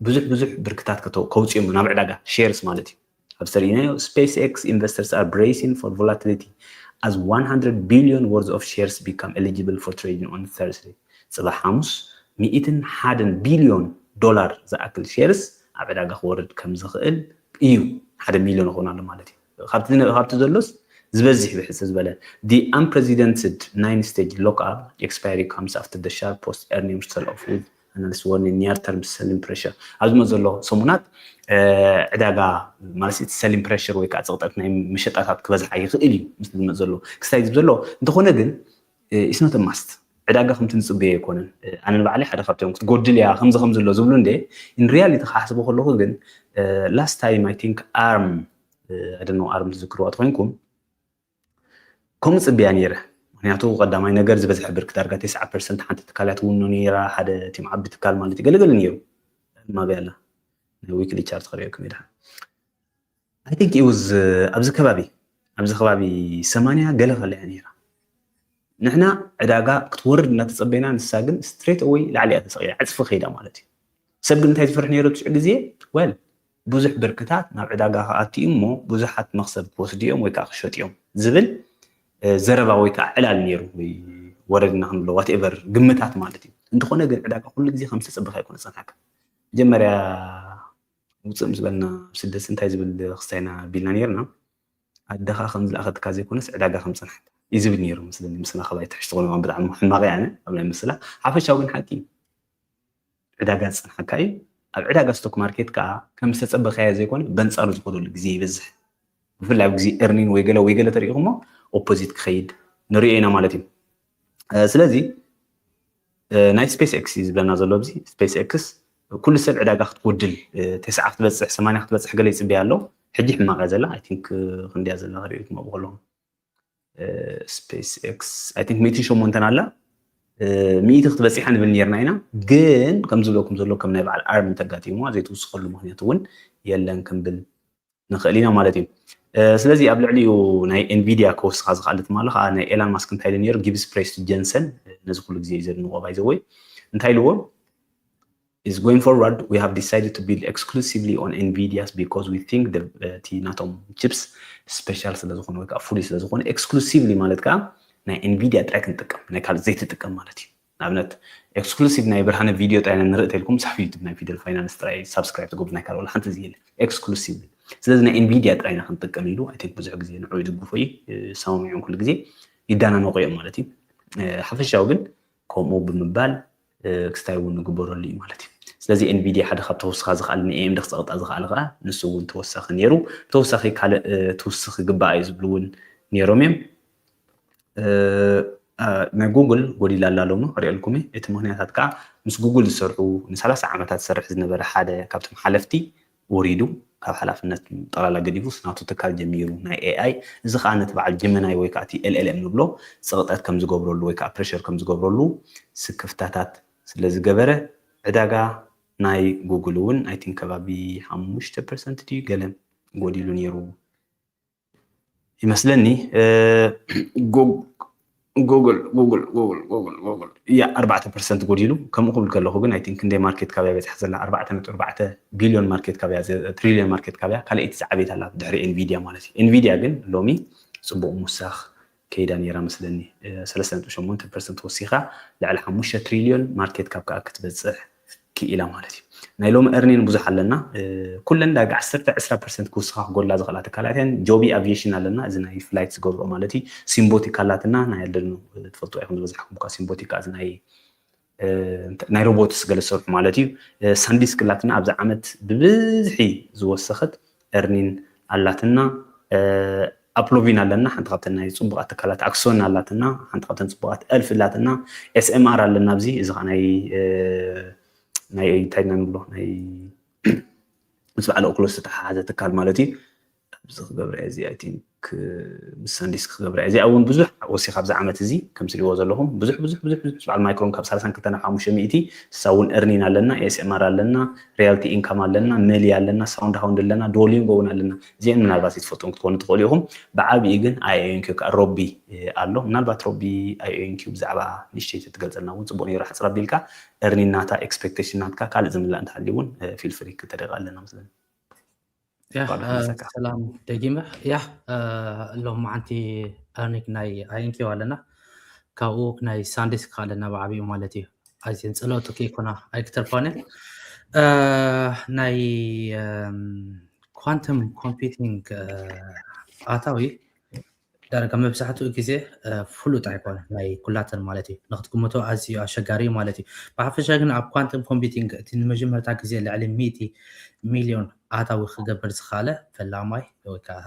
ብዙሕ ብዙሕ ብርክታት ከውፅኦም ናብ ዕዳጋ ሼርስ ማለት እዩ ኣብ ዝተርእናዮ ስፔስ ኤክስ investors are bracing for volatility as one hundred billion worth of shares become eligible for trading on Thursday ፅባሕ ሓሙስ ሚእትን ሓደን ቢልዮን ዶላር ዝኣክል ሼርስ ኣብ ዕዳጋ ክወርድ ከም ዝኽእል እዩ ሓደ ሚልዮን ይኸውን ኣሎ ማለት እዩ ካብቲ ዘሎስ ዝበዝሕ ብሕፅር ዝበለ the unprecedented nine stage lockup expiry comes after the sharp post earnings sell off with analyst warning near term selling pressure ኣብዚ መ ዘሎ ሰሙናት ዕዳጋ ማለት እቲ selling pressure ወይ ከዓ ፅቕጠት ናይ መሸጣታት ክበዝሓ ይኽእል እዩ ምስ ዝመፅ ዘሎ ክስታይ ዝብ ዘሎ እንተኾነ ግን it's not must ዕዳጋ ከምቲ ንፅበዮ ኣይኮነን። ኣነ ንባዕለይ ሓደ ካብቶም ክትጎድል እያ ከምዚ ከምዚ ኣሎ ዝብሉ እንደ in reality ክሓስቦ ከለኹ ግን last time I think ኣርም ኣደኖ ኣርም ትዝክርዋ ተኮይንኩም ከምኡ ፅብያ ነይረ። ምክንያቱ ቀዳማይ ነገር ዝበዝሐ ብርኪ ዳርጋ ተስዓ ፐርሰንት ሓንቲ ትካል እያ ትውኖ ነይራ፣ ሓደ ቲም ዓቢ ትካል ማለት እዩ። ገለገለ ነይሩ ማበያ ኣላ ናይ ዊክሊ ቻርት ክሪኦ ክሜዳ I think it was ኣብዚ ከባቢ ኣብዚ ከባቢ ሰማንያ ገለ ከለ እያ ነይራ። ንሕና ዕዳጋ ክትወርድ እናተፀበና ንሳ ግን ስትሬት ወይ ላዕሊ እያ ተሰቂላ ዕፅፊ ከይዳ ማለት እዩ። ሰብ ግን እንታይ ዝፈርሕ ነይሩ ትሽዑ ግዜ ወል ብዙሕ ብርክታት ናብ ዕዳጋ ክኣትዩ እሞ ብዙሓት መክሰብ ክወስዱ እዮም ወይ ከዓ ክሸጡ እዮም ዝብል ዘረባ ወይ ከዓ ዕላል ነይሩ ወይ ወረድና ክንብሎ ዋትኤቨር ግምታት ማለት እዩ። እንተኾነ ግን ዕዳጋ ኩሉ ግዜ ከም ዝተፀበኸ ኣይኮነ ፀንሓካ። መጀመርያ ውፅእ ምስ በልና ስደት እንታይ ዝብል ክስታይና ቢልና ነርና ኣደኻ ከም ዝለኣኸትካ ዘይኮነስ ዕዳጋ ከም ፀንሓካ እዩ ዝብል ነይሩ መስለኒ። ምስና ከባይ ትሕሽ ዝኾነ ብጣዕሚ ሕማቕ ኣነ ኣብ ናይ ምስላ ሓፈሻዊ ግን ሓቂ እዩ። ዕዳጋ ዝፀንሓካ እዩ። ኣብ ዕዳጋ ስቶክ ማርኬት ከዓ ከም ዝተፀበኸያ ዘይኮነ በንፃሩ ዝኸደሉ ግዜ ይበዝሕ። ብፍላይ ኣብ ግዜ ኤርኒን ወይ ገለ ወይ ገለ ተሪኢኹሞ ኦፖዚት ክኸይድ ንሪኦ ኢና ማለት እዩ። ስለዚ ናይ ስፔስ ኤክስ እዩ ዝብለና ዘሎ ኣብዚ ስፔስ ኤክስ ኩሉ ሰብ ዕዳጋ ክትጎድል ተስዓ ክትበፅሕ ሰማንያ ክትበፅሕ ገለ ይፅበያ ኣሎ። ሕጂ ሕማቕ እያ ዘላ። I think ክንድያ ዘላ ክሪኦ ትመብኡ ከለኹም ስፔስ ኤክስ I think ሚእትን ሸሞንተን ኣላ ሚእቲ ክትበፂሓ ንብል ነርና ኢና። ግን ከም ዝብለኩም ዘሎ ከም ናይ በዓል ኣርም እንተጋጢምዋ ዘይትውስኸሉ ምክንያት እውን የለን ክንብል ንኽእል ኢና ማለት እዩ። ስለዚ ኣብ ልዕሊኡ ናይ ኤንቪድያ ክወስኻ ዝኽኣለት ማለ ከዓ ናይ ኤላን ማስክ እንታይ ኢሉ ነይሩ gives praise to Jensen ነዚ ኩሉ ግዜ እዩ ዘድንቆ ባይዘወይ እንታይ ኢልዎ is going forward we have decided to build exclusively on Nvidia's because we think the እቲ ናቶም ቺፕስ ስፔሻል ስለዝኾነ ወይ ከዓ ፍሉይ ስለዝኾነ ኤክስክሉሲቭሊ ማለት ከዓ ናይ ኤንቪዲያ ጥራይ ክንጥቀም ናይ ካልእ ዘይትጥቀም ማለት እዩ። ንኣብነት ኤክስክሉሲቭ ናይ ብርሃነ ቪድዮ ጥራይ ኢና ንርኢ ተልኩም ሳብ ዩቱብ ናይ ፊደል ፋይናንስ ጥራይ ሳብስክራይብ ትገብሩ ናይ ካልእ ሓንቲ ዝየለ ኤክስክሉሲቭ ስለዚ ናይ ኤንቪዲያ ጥራይ ኢና ክንጥቀም ኢሉ I think ብዙሕ ግዜ ንዑ ይድግፎ እዩ። ሰማሚዖም ኩሉ ግዜ ይዳናነቁ እዮም ማለት እዩ። ሓፈሻዊ ግን ከምኡ ብምባል ክስታይ እውን ንግበረሉ እዩ ማለት እዩ። ስለዚ ኤንቪዲያ ሓደ ካብ ተወስኻ ዝኽኣል ንኤምዲ ክፀቕጣ ዝኽኣል ከዓ ንሱ እውን ተወሳኺ ነይሩ። ተወሳኺ ካልእ ትውስኽ ይግባእ እዩ ዝብሉ እውን ነይሮም እዮም። ናይ ጉግል ጎዲላ ኣላ ሎሚ ክሪኦልኩም እቲ ምክንያታት ከዓ ምስ ጉግል ዝሰርሑ ንሰላሳ ዓመታት ዝሰርሕ ዝነበረ ሓደ ካብቶም ሓለፍቲ ወሪዱ ካብ ሓላፍነት ጠቕላላ ገዲፉ ናቱ ትካል ጀሚሩ ናይ ኤኣይ እዚ ከዓ ነቲ በዓል ጀመናይ ወይ ከዓ እቲ ኤልኤልኤም ንብሎ ፀቕጠት ከም ዝገብረሉ ወይ ከዓ ፕሬሸር ከም ዝገብረሉ ስክፍታታት ስለ ዝገበረ ዕዳጋ ናይ ጉግል እውን I think ከባቢ ሓሙሽተ ፐርሰንት ድዩ ገለ ጎዲሉ ነይሩ ይመስለኒ። ጉግል ጉግል ጉግል ጉግል ጉግል ያ ኣርባዕተ ፐርሰንት ጎዲሉ። ከምኡ ክብል ከለኹ ግን I think ክንደይ ማርኬት ካፕ እያ በፂሓ ዘላ ኣርባዕተ ነጥቢ ኣርባዕተ ቢልዮን ማርኬት ካፕ እያ ትሪልዮን ማርኬት ካፕ እያ ካልኣይቲ ዝዓበየት ኣላ ድሕሪ ኤንቪዲያ ማለት እዩ። ኤንቪዲያ ግን ሎሚ ፅቡቕ ምውሳኽ ከይዳ ነይራ መስለኒ ሰለስተ ነጥቢ ሸሞንተ ፐርሰንት ወሲኻ ልዕሊ ሓሙሽተ ትሪልዮን ማርኬት ካፕ ከዓ ክትበፅሕ ክኢላ ማለት እዩ። ናይ ሎሚ ኤርኒን ብዙሕ ኣለና ኩለን ዳርጋ ዓሰርተ ዕስራ ፐርሰንት ክውስኻ ክጎድላ ዝኽእላ ትካላት እየን። ጆቢ ኣቪዬሽን ኣለና እዚ ናይ ፍላይት ዝገብርኦ ማለት እዩ። ሲምቦቲካ ኣላትና ናይ ኣለኑ ትፈልጡ ኢኹም ዝበዝሕኩም እኳ ሲምቦቲካ እዚ ናይ ናይ ሮቦትስ ገለ ዝሰርሑ ማለት እዩ። ሳንዲስክ ኣላትና ኣብዚ ዓመት ብብዝሒ ዝወሰኸት ኤርኒን ኣላትና። ኣፕሎቪን ኣለና ሓንቲ ካብተን ናይ ፅቡቃት ትካላት ኣክሶን ኣላትና ሓንቲ ካብተን ፅቡቃት ኣልፍ ኣላትና። ኤስኤምኣር ኣለና ኣብዚ እዚ ከዓ ናይ ናይ እንታይ ኢና ንብሎ ናይ ምስ በዓል ኦክሎስ ዝተተሓሓዘ ትካል ማለት እዩ። ኣብዚ ክገብረ እዚ I think ምስ ሳንዲስክ ክገብረ እዚኣ እውን ብዙሕ ወሲኻ ኣብዚ ዓመት እዚ ከም ትሪእዎ ዘለኹም ብዙሕ ብዙሕ ብዙሕ ብዙሕ ምስ በዓል ማይክሮን ካብ ሰላሳን ክልተን ናብ ሓሙሽተ ሚእቲ እሳ እውን ኤርኒን ኣለና ኤስኤምኣር ኣለና ሪያልቲ ኢንካም ኣለና መሊ ኣለና ሳውንድ ሃውንድ ኣለና ዶሊንጎ እውን ኣለና። እዚአን ምናልባት ይትፈልጡም ክትኮኑ ትኽእሉ ኢኹም። ብዓብኡ ግን ኣይኦንኪ ከዓ ሮቢ ኣሎ ምናልባት ሮቢ ኣይኦንኪ ብዛዕባ ንሽተይ ትገልፀልና እውን ፅቡቅ ነይሩ ሓፅር ኣቢልካ ኤርኒን ናታ ኤክስፔክቴሽን ናትካ ካልእ ዝምላእ እንተሃልዩ እውን ፊል ፍሪ ክተደቃ ኣለና መስለኒ። ያ ሰላም ደጊመ ያ ሎም መዓንቲ ኣርኒክ ናይ ኣይንኪው ኣለና ካብኡ ናይ ሳንዲስክ ኣለና ብዓብኡ ማለት እዩ። ኣይዘን ጸለቱ ከይኮና ኣይክተርፋነ ናይ ኳንተም ኮምፒቲንግ ኣታዊ ዳርጋ መብዛሕትኡ ግዜ ፍሉጥ ኣይኮነ ናይ ኩላተን ማለት እዩ። ንክትግምቶ ኣዝዩ ኣሸጋሪ ማለት እዩ። ብሓፈሻ ግን ኣብ ኳንተም ኮምፒቲንግ እቲ ንመጀመርታ ግዜ ልዕሊ ሚእቲ ሚልዮን ኣታዊ ክገብር ዝኻለ ፈላማይ ወይ ከዓ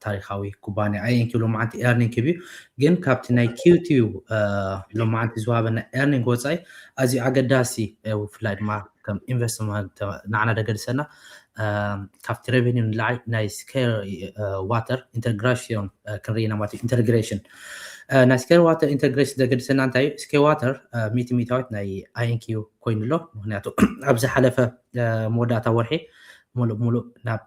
ታሪካዊ ኩባንያ ኣይ ኤን ኪው ሎማዓንቲ ኤርኒንግ ክብ እዩ። ግን ካብቲ ናይ ኪው ቲዩ ሎማዓንቲ ዝዋሃበና ኤርኒንግ ወፃኢ ኣዝዩ ኣገዳሲ ብፍላይ ድማ ከም ኢንቨስትመንት ንዓና ደገድሰና ካብቲ ሬቨኒ ንላዕሊ ናይ ስኬር ዋተር ኢንተግራሽን ክንርኢ ኢና ማለት ኢንተግሬሽን ናይ ስኬር ዋተር ኢንተግሬሽን ዘገድሰና እንታይ እዩ? ስኬር ዋተር ሚእቲ ሚእታዊት ናይ ኣይ ኤን ኪው ኮይኑ ኣሎ። ምክንያቱ ኣብ ዝሓለፈ መወዳእታ ወርሒ ሙሉእ ሙሉእ ናብ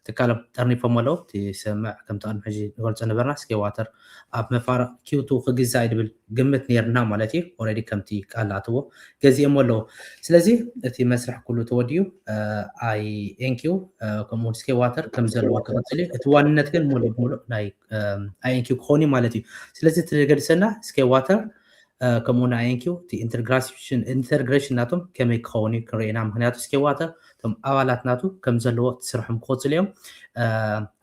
ትካሎም ጠርኒፎም ኣለዉ። እቲ ስምምዕ ከምቲ ቅድሚ ሕጂ ንገልፆ ነበርና ስኬር ዋተር ኣብ መፋርቕ ኪው ቱ ክግዛእ እዩ ዝብል ግምት ነርና ማለት እዩ። ኦረዲ ከምቲ ቃል ኣትዎ ገዚኦም ኣለዉ። ስለዚ እቲ መስርሕ ኩሉ ተወዲኡ ኣይ ኤን ኪው ከምኡ ስኬር ዋተር ከም ዘለዎ ክቕፅል እዩ። እቲ ዋንነት ግን ሙሉእ ሙሉእ ናይ ኣይ ኤን ኪው ክኸውን እዩ ማለት እዩ። ስለዚ እቲ ዘገድሰና ስኬር ዋተር ከምኡ ናይ ኣይ ኤን ኪው እቲ ኢንተግሬሽን ኢንተግሬሽን ናቶም ከመይ ክኸውን እዩ ክንርኢ ኢና። ምክንያቱ ስኬር ዋተር እቶም ኣባላት ናቱ ከም ዘለዎ ስርሖም ክቆፅሉ እዮም።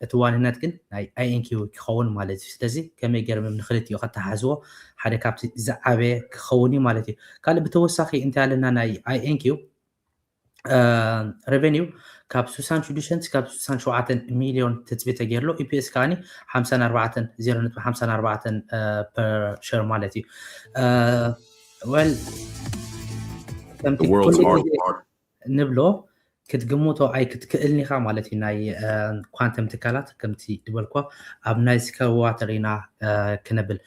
እቲ ዋንነት ግን ናይ ኣይ ኤን ኪው ክኸውን ማለት እዩ። ስለዚ ከመይ ገይሮም እዮም ንክልቲኡ ከተሓዝዎ ሓደ ካብቲ ዝዓበየ ክኸውን እዩ ማለት እዩ። ካልእ ብተወሳኺ እንታይ ኣለና ናይ ኣይ ኤን ኪው ሬቨኒው ካብ ስሳን ሽዱሽተን ካብ ስሳን ሸውዓተን ሚልዮን ትፅቢ ተገይርሎ ኢፒኤስ ከዓኒ ሓምሳን ኣርባዕተን ዜሮ ነጥቢ ሓምሳን ኣርባዕተን ፐር ሸር ማለት እዩ። ወል ከምቲ ንብሎ ክትግምቶ ኣይክትክእልን ኢኻ ማለት እዩ። ናይ ኳንተም ትካላት ከምቲ ዝበልኮ ኣብ ናይ ስካይ ዋተር ኢና ክነብል።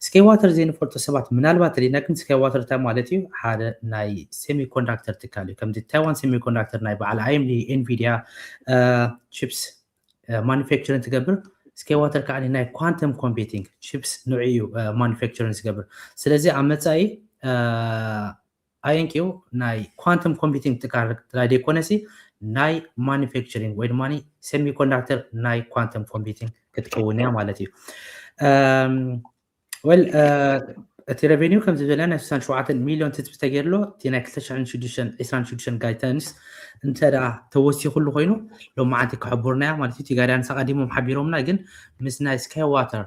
ስካይ ዋተር ዘይንፈልጦ ሰባት ምናልባት ሪና ግን ስካይ ዋተር እንታይ ማለት እዩ? ሓደ ናይ ሴሚኮንዳክተር ትካል እዩ። ከምዚ ታይዋን ሴሚኮንዳክተር ናይ በዓል ኣይ ኤም ዲ ኤንቪዲያ ቺፕስ ማኑፋክቸሪንግ ትገብር ስካይ ዋተር ከዓ ናይ ኳንተም ኮምፒቲንግ ቺፕስ ንዑ እዩ ማኑፋክቸሪንግ ዝገብር። ስለዚ ኣብ መፃኢ ኣይ ኤን ኪው ናይ ኳንተም ኮምፒቲንግ ትካል ጥራይ ዘይኮነሲ ናይ ማኑፋክቸሪንግ ወይ ድማ ሴሚኮንዳክተር ናይ ኳንተም ኮምፒቲንግ ክትከውን እያ ማለት እዩ። ወል እቲ ሬቨኒው ከምዚ ዝበለ ናይ ስሳን ሸውዓተን ሚልዮን ትፅቢ ተገይርሎ እቲ ናይ ክልተ ሽሕን ሽዱሽተን ዕስራን ሽዱሽተን ጋይተንስ እንተ ተወሲኹሉ ኮይኑ ሎማዓንቲ ክሕቡርናያ ማለት እዩ። እቲ ጋይዳንስ ኣቐዲሞም ሓቢሮምና ግን ምስ ናይ ስካይ ዋተር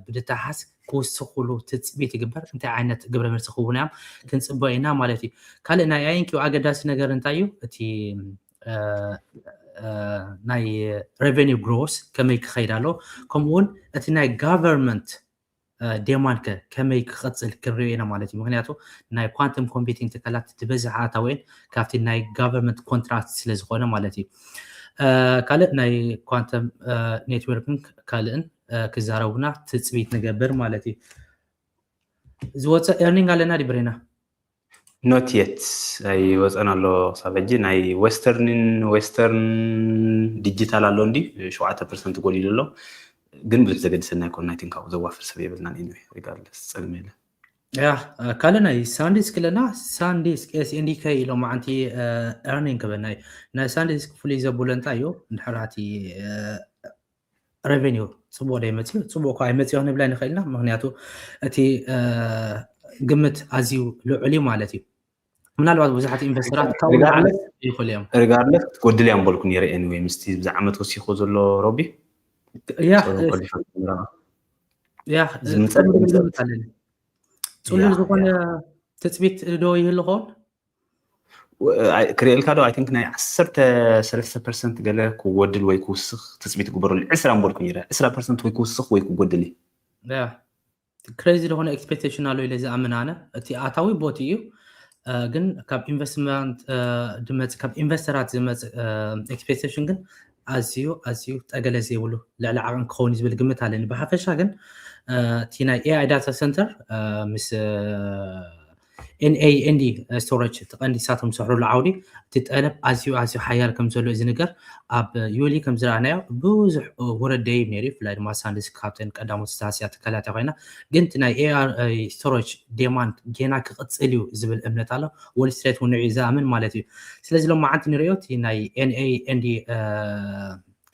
ብድተሓስ ክውስኹሉ ትፅቢት ይግበር። እንታይ ዓይነት ግብረ መልሲ ክህቡና እዮም ክንፅበ ኢና ማለት እዩ። ካልእ ናይ ኣይ ኤን ኪው ኣገዳሲ ነገር እንታይ እዩ? እቲ ናይ ሬቨኒው ግሮስ ከመይ ክኸይድ ኣሎ ከምኡ እውን እቲ ናይ ጋቨርንመንት ዴማንድ ከ ከመይ ክቐፅል ክንሪኦ ኢና ማለት እዩ። ምክንያቱ ናይ ኳንተም ኮምፒቲንግ ትካላት ዝበዝሕ ኣታዊን ካብቲ ናይ ጋቨርንመንት ኮንትራክት ስለዝኾነ ማለት እዩ። ካልእ ናይ ኳንተም ኔትወርክን ካልእን ክዛረቡና ትፅቢት ንገብር ማለት እዩ። ዝወፀ ኤርኒንግ ኣለና ዲብሬና ኖት የት ኣይወፀን ኣሎ ክሳብ ሕጂ ናይ ዌስተርንን ዌስተርን ዲጂታል ኣሎ እንዲ ሸውዓተ ፐርሰንት ጎዲሉ ኣሎ ግን ብዙሕ ዘገድሰና ኣይኮን ናይ ትንካው ዘዋፍር ሰብ የብልናን ኒ ሪጋርለስ ፀልም የለ ያ ካልእ ናይ ሳንዲስክ ኣለና ሳንዲስክ ኤስኤንዲከ ኢሎም ዓንቲ ኤርኒንግ ክበል ናይ ናይ ሳንዲስክ ፍሉይ ዘብሎ እንታይ እዩ እንድሕራቲ ሬቨኒው ፅቡቅ ዶ ይመፅእ ፅቡቅ እኳ ኣይመፅእ ክንብላ ንኽእል ኢና ምክንያቱ እቲ ግምት ኣዝዩ ልዑል እዩ ማለት እዩ ምናልባት ብዙሓት ኢንቨስተራት ካብኡ ይኽእሉ እዮም ሪጋርለስ ክትጎድል እያ ምበልኩ ነይረ ኤኒወይ ምስቲ ብዛ ዓመት ወሲኹ ዘሎ ሮቢ ያ ያ ፅሉል ዝኾነ ትፅቢት ዶ ይህሉ ኸውን ክርእየልካ ዶ ኣይንክ ናይ ዓሰርተ ሰለስተ ፐርሰንት ገለ ክወድል ወይ ክውስኽ ትፅቢት ግበረሉ ዕስራ ምበልኩ ነይረ ዕስራ ፐርሰንት ወይ ክውስኽ ወይ ክጎድል እዩ ክሬዚ ዝኾነ ኤክስፔክቴሽን ኣሎ ኢለ ዝኣምን ኣነ እቲ ኣታዊ ቦቲ እዩ ግን ካብ ኢንቨስትመንት ድመፅ ካብ ኢንቨስተራት ዝመፅ ኤክስፔክቴሽን ግን ኣዝዩ ኣዝዩ ጠገለ ዘይብሉ ልዕሊ ዓቕን ክኸውን ዝብል ግምት ኣለኒ ብሓፈሻ ግን እቲ ናይ ኤኣይ ዳታ ሰንተር ምስ ኤንኤንዲ ስቶሬጅ እቲ ቀንዲ ሳቶም ዝሰሕሩሉ ዓውዲ እቲ ጠለብ ኣዝዩ ኣዝዩ ሓያል ከም ዘሎ እዩ ዝንገር ኣብ ዩሊ ከም ዝረኣናዮ ብዙሕ ውረድ ደይብ ነይሩ ብፍላይ ድማ ሳንዲስክ ካብተን ቀዳሞት ዝተሃስያ ትካላት ኮይና ግን እቲ ናይ ኤኣይ ስቶሬጅ ዴማንድ ጌና ክቕፅል እዩ ዝብል እምነት ኣሎ ወል ስትሬት እውን ንዕኡ ዝኣምን ማለት እዩ ስለዚ ሎም መዓንቲ ንሪኦ እቲ ናይ ኤንኤንዲ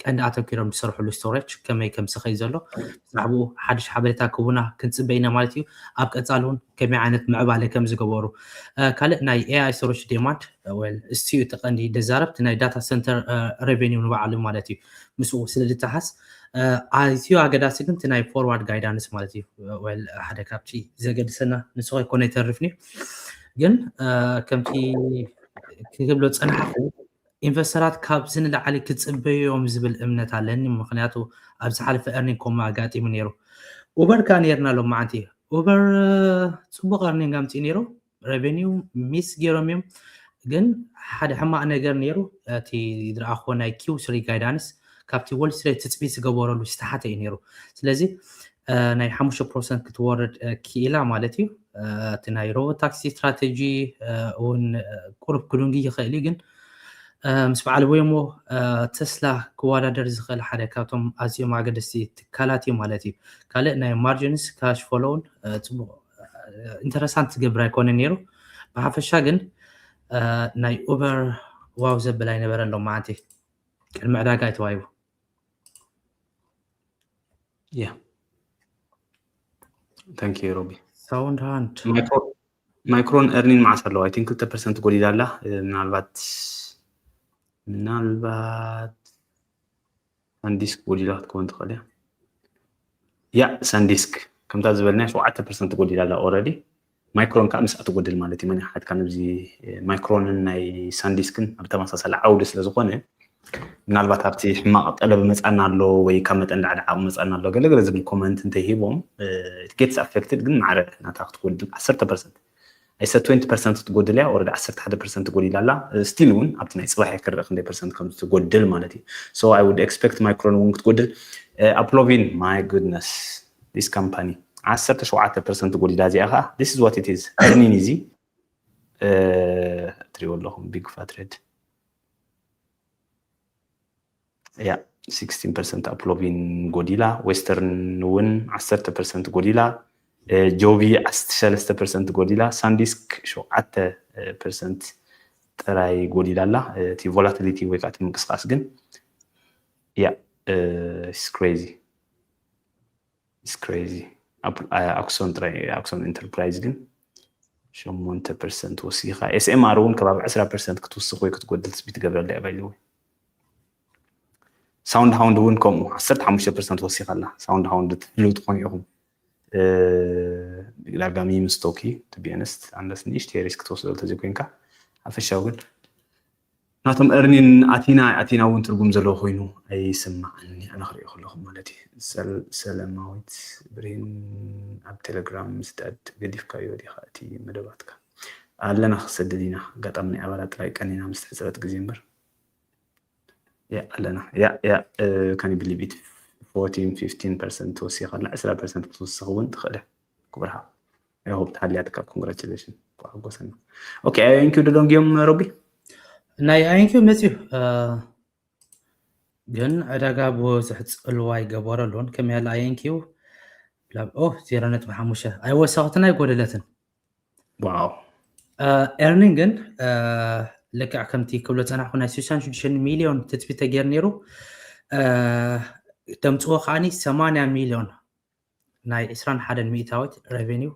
ቀንዲ ኣተኪሮም ዝሰርሕሉ ስቶሬጅ ከመይ ከም ዝኸይ ዘሎ ብዛዕባኡ ሓድሽ ሓበሬታ ክቡና ክንፅበ ኢና ማለት እዩ። ኣብ ቀፃሊ እውን ከመይ ዓይነት ምዕባለ ከም ዝገበሩ ካልእ ናይ ኤኣይ ስቶሬጅ ዴማንድ ወል እስቲ እቲ ቀንዲ ደዛረብ እቲ ናይ ዳታ ሰንተር ሬቨኒው ንባዕሉ ማለት እዩ። ምስኡ ስለ ዝተሓስ ኣዝዩ ኣገዳሲ ግን እቲ ናይ ፎርዋርድ ጋይዳንስ ማለት እዩ። ወል ሓደ ካብቲ ዘገድሰና ንሱ ከይኮነ ይተርፍኒ ግን ከምቲ ክብሎ ፀናሕኩ ኢንቨስተራት ካብዚ ንላዕሊ ክፅበዮም ዝብል እምነት ኣለኒ። ምክንያቱ ኣብ ዝሓለፈ ኤርኒንግ ኮማ ኣጋጢሙ ነይሩ። ኡበር ከዓ ነርና ሎም መዓንቲ ኡበር ፅቡቅ ኤርኒንግ ኣምፅኡ ነይሩ። ሬቨኒው ሚስ ገይሮም እዮም። ግን ሓደ ሕማቅ ነገር ነይሩ። እቲ ዝረኣኽዎ ናይ ኪው ስሪ ጋይዳንስ ካብቲ ወል ስትሬት ትፅቢት ዝገበረሉ ዝተሓተ እዩ ነይሩ። ስለዚ ናይ ሓሙሽተ ፐርሰንት ክትወርድ ክኢላ ማለት እዩ። እቲ ናይ ሮቦት ታክሲ ስትራቴጂ እውን ቁሩብ ክዱንጊ ይኽእል እዩ ግን ምስ በዓል ወይሞ ተስላ ክወዳደር ዝኽእል ሓደ ካብቶም ኣዝዮም ኣገደስቲ ትካላት እዩ ማለት እዩ። ካልእ ናይ ማርጅንስ ካሽ ፎሎውን ፅቡቅ ኢንተረስታንት ዝገብር ኣይኮነ ነይሩ። ብሓፈሻ ግን ናይ ኡበር ዋው ዘብል ኣይነበረን ሎም መዓንቲ ቅድሚ ዕዳጋ ኣይተዋሂቡ። Yeah. Thank you, Robi. Sound hand. Micron earning መዓስ ኣለዎ? I think ክልተ ፐርሰንት ጎዲላ ኣላ። ምናልባት ምናልባት ሳንዲስክ ጎዲላ ክትከውን ትኽእል እያ። ያ ሳንዲስክ ከምታ ዝበልና ሸውዓተ ፐርሰንት ጎዲላ ኣላ already። ማይክሮን ከዓ ምስኣ ትጎድል ማለት እዩ። መን ሓትካ ነዚ ማይክሮንን ናይ ሳንዲስክን ኣብ ተመሳሳሊ ዓውዲ ስለ ዝኾነ ምናልባት ኣብቲ ሕማቕ ጠለብ መፃና ኣሎ ወይ ካብ መጠን ላዕሊ ዓቕሚ መፃና ኣሎ ገለገለ ዝብል ኮመንት እንተሂቦም ጌትስ ኣፌክትድ ግን ማዕረ ናታ ክትጎድል ዓሰርተ ፐርሰንት ኣይሰ ትወንቲ ፐርሰንት ክትጎድል እያ። ኦረዲ ዓሰርተ ሓደ ፐርሰንት ጎዲላ ኣላ። ስቲል እውን ኣብቲ ናይ ፅባሕ ክርእ ክንደይ ፐርሰንት ከም ትጎድል ማለት እዩ። So I would expect ማይክሮን እውን ክትጎድል። ኣፕሎቪን my goodness this company ዓሰርተ ሸውዓተ ፐርሰንት ጎዲላ እዚኣ ከዓ this is what it is earning እዚ እትሪእዎ ኣለኹም ቢግ ፋትሬድ ያ ስክስቲን ፐርሰንት ኣፕሎቪን ጎዲላ፣ ዌስተርን እውን ዓሰርተ ፐርሰንት ጎዲላ፣ ጆቢ ዓሰርተ ሰለስተ ፐርሰንት ጎዲላ፣ ሳንዲስክ ሸውዓተ ፐርሰንት ጥራይ ጎዲላ ኣላ። እቲ ቮላቲሊቲ ወይ ከዓ እቲ ምንቅስቃስ ግን ያ it's crazy it's crazy ኣክሶን ጥራይ ኣክሶን ኢንተርፕራይዝ ግን ሸሞንተ ፐርሰንት ወሲኻ ኤስኤምኣር እውን ከባቢ ዕስራ ፐርሰንት ክትውስኽ ወይ ክትጎድል ትፅቢት ትገብረላ እያ ባይዘወይ ሳውንድ ሃውንድ እውን ከምኡ ዓሰርተ ሓሙሽተ ፐርሰንት ወሲኻ ኣላ ሳውንድ ሃውንድ ትፍልው ትኾኑ ኢኹም ዳጋሚ ምስ ቶኪ ቱ ቢ ኦነስት ኣንለስ ንእሽተይ ሪስክ ትወስዶ እንተዘይኮይንካ ሓፈሻዊ ግን ናቶም earning ኣቲና ኣቲና እውን ትርጉም ዘለዎ ኮይኑ ኣይስማዓኒ ኣነ ክሪኦ ከለኹ ማለት እዩ ሰለማዊት ብርሂን ኣብ ቴሌግራም ምስዳድ ገዲፍካዮ ዲኻ እቲ መደባትካ ኣለና ክሰድድ ኢና ኣጋጣሚ ናይ ኣባላት ጥራይ ቀኒና ምስ ሕፅረት ግዜ እምበር ኣለና ያ ያ can believe it fourteen fifteen percent ትወስኽ ኣላ ዕስራ percent ክትወስኽ እውን ትኽእል ክብርሃ I hope ተሃልያትካ congratulation ሓጎሰና okay I N Q ዶ ደንጊዮም ሮቢ ናይ I N Q መፅዩ ግን ዕዳጋ ብዙሕ ፅልዋ ይገበረሉን ከመይ ያለ I N Q ላብ ኦ ዜሮ ነጥቢ ሓሙሽተ ኣይወሰኸትን ኣይጎደለትን ዋው earning ግን ልክዕ ከምቲ ክብሎ ፀናሕኩ ናይ ስሳን ሽዱሽተ ሚሊዮን ትፅቢት ተገይሩ ነይሩ ተምፅዎ ከዓኒ ሰማንያ ሚሊዮን ናይ ዕስራን ሓደን ሚእታዊት revenue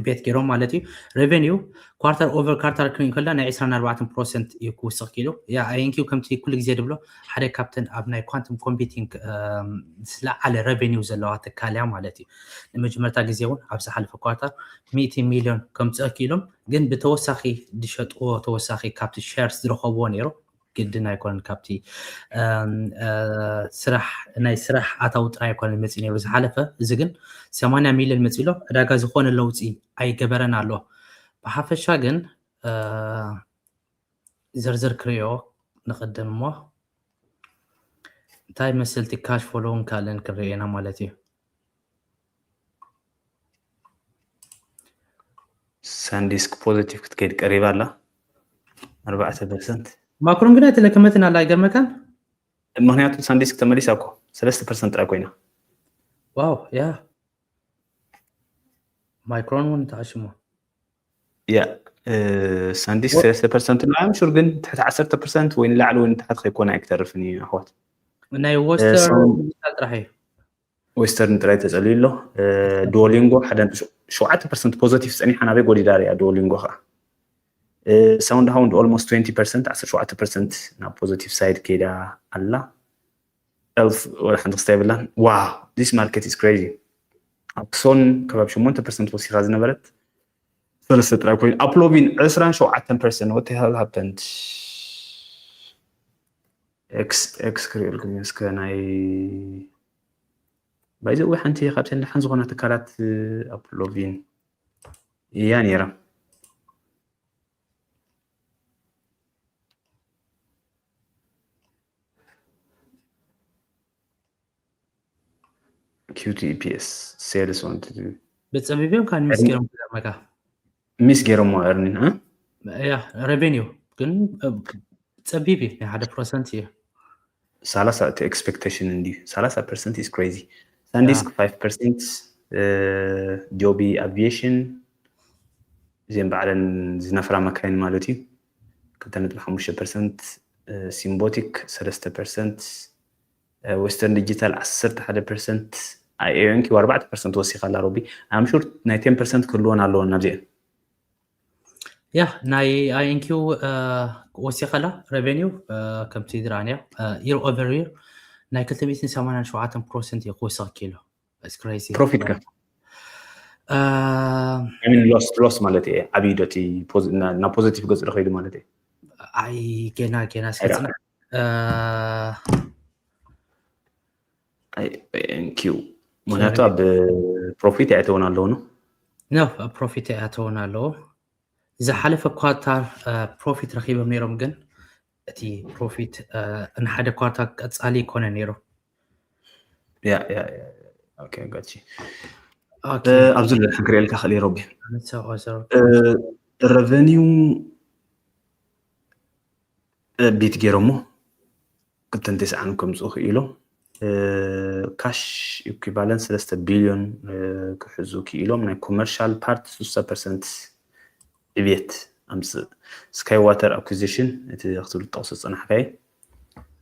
ቤት ገይሮም ማለት እዩ revenue quarter over quarter ክርኢ ከላ ናይ ዕስራን ኣርባዕተን ፐርሰንት እዩ ክውስኽ ኪሉ ያ I N Q ከምቲ ኩሉ ግዜ ድብሎ ሓደ ካብተን ኣብ ናይ quantum computing ዝለዓለ revenue ዘለዋ ትካል እያ ማለት እዩ ንመጀመርታ ግዜ እውን ኣብ ዝሓለፈ quarter ሚእቲ ሚሊዮን ከምፅእ ኪኢሎም ግን ብተወሳኺ ዝሸጥዎ ተወሳኺ ካብቲ ሸርስ ዝረኸብዎ ነይሩ ግድን ኣይኮነን ካብቲ ስራሕ ናይ ስራሕ ኣታዊ ጥራይ ኣይኮነን መፂኡ ነይሩ ዝሓለፈ እዚ ግን ሰማንያ ሚሊዮን መፂሎ ዕዳጋ ዝኾነ ለውፂ ኣይገበረን ኣሎ ብሓፈሻ ግን ዝርዝር ክሪኦ ንቅድም እሞ እንታይ መስልቲ ካሽ ፎሎውን ካለን ክንሪኦ ኢና ማለት እዩ ሳንዲስክ ፖዚቲቭ ክትከይድ ቀሪባ ኣላ ኣርባዕተ ፐርሰንት ማክሮን ግን ኣይተለከመትን ኣላ ኣይገርመካን ምክንያቱ ሳንዲስክ ተመሊሳ እኮ ሰለስተ ፐርሰንት ጥራይ ኮይና ዋው ያ ማይክሮን እውን ተኣሽሞ ያ ሳንዲስክ ሰለስተ ፐርሰንት ኣሎ I'm sure ግን ትሕቲ ዓሰርተ ፐርሰንት ወይ ንላዕሊ ወይ ንታሕቲ ከይኮነ ኣይክተርፍን እዩ ኣሕዋት ናይ western ጥራሕ እዩ። Western ጥራይ ተጸልዩ ኣሎ። Duolingo ሓደ ሸውዓተ ፐርሰንት positive ጸኒሓ ናበይ ጎዲዳ ሪያ። Duolingo ከዓ SoundHound almost twenty percent ዓሰርተ ሸውዓተ ፐርሰንት ናብ positive side ከይዳ ኣላ። Elf ወላ ሓንቲ ክስታይ የብላን። Wow, this market is crazy። Axon ከባቢ ሸሞንተ ፐርሰንት ወሲኻ ዝነበረት ሰለስተ ጥራይ ኮይኑ፣ Aplovin ዕስራን ሸውዓተን ፐርሰንት። What the hell happened? X X ክሪእልኩም እስከ ናይ ባይዘ ወይ ሓንቲ ካብተን ደሓን ዝኾና ትካላት Aplovin እያ ነይራ። QTEPS sales want ብጸቢብ እዮም ካን ሚስ ገይሮም ክዛመካ ሚስ ገይሮሞ earning ያ revenue ግን ጸቢብ እዩ። ናይ ሓደ ፐርሰንት እዩ። ሰላሳ እቲ expectation እንድዩ። ሰላሳ percent is crazy። Sandisk five percent፣ Joby Aviation እዚአን ባዕለን ዝነፍራ መካይን ማለት እዩ። ክልተ ነጥቢ ሓሙሽተ ፐርሰንት፣ Symbotic ሰለስተ ፐርሰንት፣ Western Digital ዓሰርተ ሓደ ፐርሰንት፣ IonQ ኣርባዕተ ፐርሰንት ወሲኻ ኣላ። ሮቢ፣ I'm sure ናይ ten percent ክህልወን ኣለወን ናብዚአን። ያ ናይ IonQ ወሲኸላ revenue ከምቲ ዝረኣናዮ year over year ናይ ክልተ ሚእትን ሰማንያን ሸውዓተን ፐርሰንት እዩ ክወስኽ ኪሎ። It's crazy። Profit ከ? I mean loss፣ loss ማለት እየ። ዓብዪ ዶ እቲ ናብ positive ገጽ ዶ ከይዱ ማለት እየ? ኣይ ገና ገና እስከ ጽናሕ። IonQ ምክንያቱ ኣብ profit ኣይኣተውን ኣለዉ ነው። No፣ ኣብ profit ኣይኣተውን ኣለዉ። ዝሓለፈ quarter profit ረኺቦም ነይሮም፣ ግን እቲ profit ንሓደ quarter ቀጻሊ ይኮነ ነይሩ። ያ ያ ያ okay፣ got you። Okay፣ ኣብዚ ለሓን ክርእልካ ክእል ሮቢ። Revenue beat ገይሮሞ ክልተን ተስዓን ከምፅኡ ክኢሎም። Cash equivalent ሰለስተ ቢልዮን ክሕዙ ክኢሎም። ናይ commercial part ስሳ ፐርሰንት ዕብየት ኣምፅእ። Skywater acquisition፣ እቲ ክትብል ጠቕሱ ዝፀናሕካይ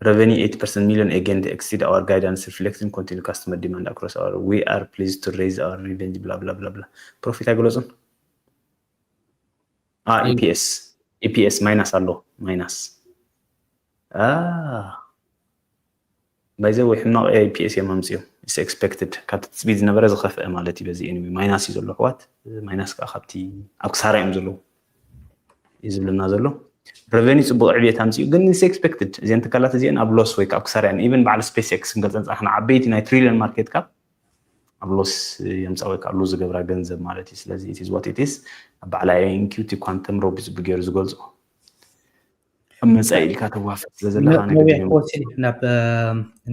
revenue eight percent million again exceed our guidance reflecting continued customer demand across our, we are pleased to raise our revenge blah blah blah blah። Profit ኣይገለፁን። EPS EPS minus ኣሎ። Minus by the way ሕማቕ EPS እዮም ኣምፅኦም። It's expected፣ ካብቲ ትፅቢት ዝነበረ ዝኸፍአ ማለት እዩ። በዚ anyway minus እዩ ዘሎ ኣሕዋት። Minus ከዓ ካብቲ ኣብ ክሳራ እዮም ዘለዉ እዩ ዝብለና ዘሎ። Revenue ፅቡቕ ዕብየት ኣምፅኡ፣ ግን it's expected። እዚአን ትካላት እዚአን ኣብ loss ወይ ከዓ ክሳራ እየን። Even በዓል SpaceX ክንገልፀን ፀናሕና፣ ዓበይቲ ናይ trillion market cap ኣብ loss የምፃ ወይ ከዓ lose ዝገብራ ገንዘብ ማለት እዩ። ስለዚ it is what it is። ኣብ በዓል IonQ quantum ሮቢ ፅቡቅ ገይሩ ዝገልፆ። ኣብ መፃኢ ኢልካ ተዋፍር ስለ ዘለካ ናብ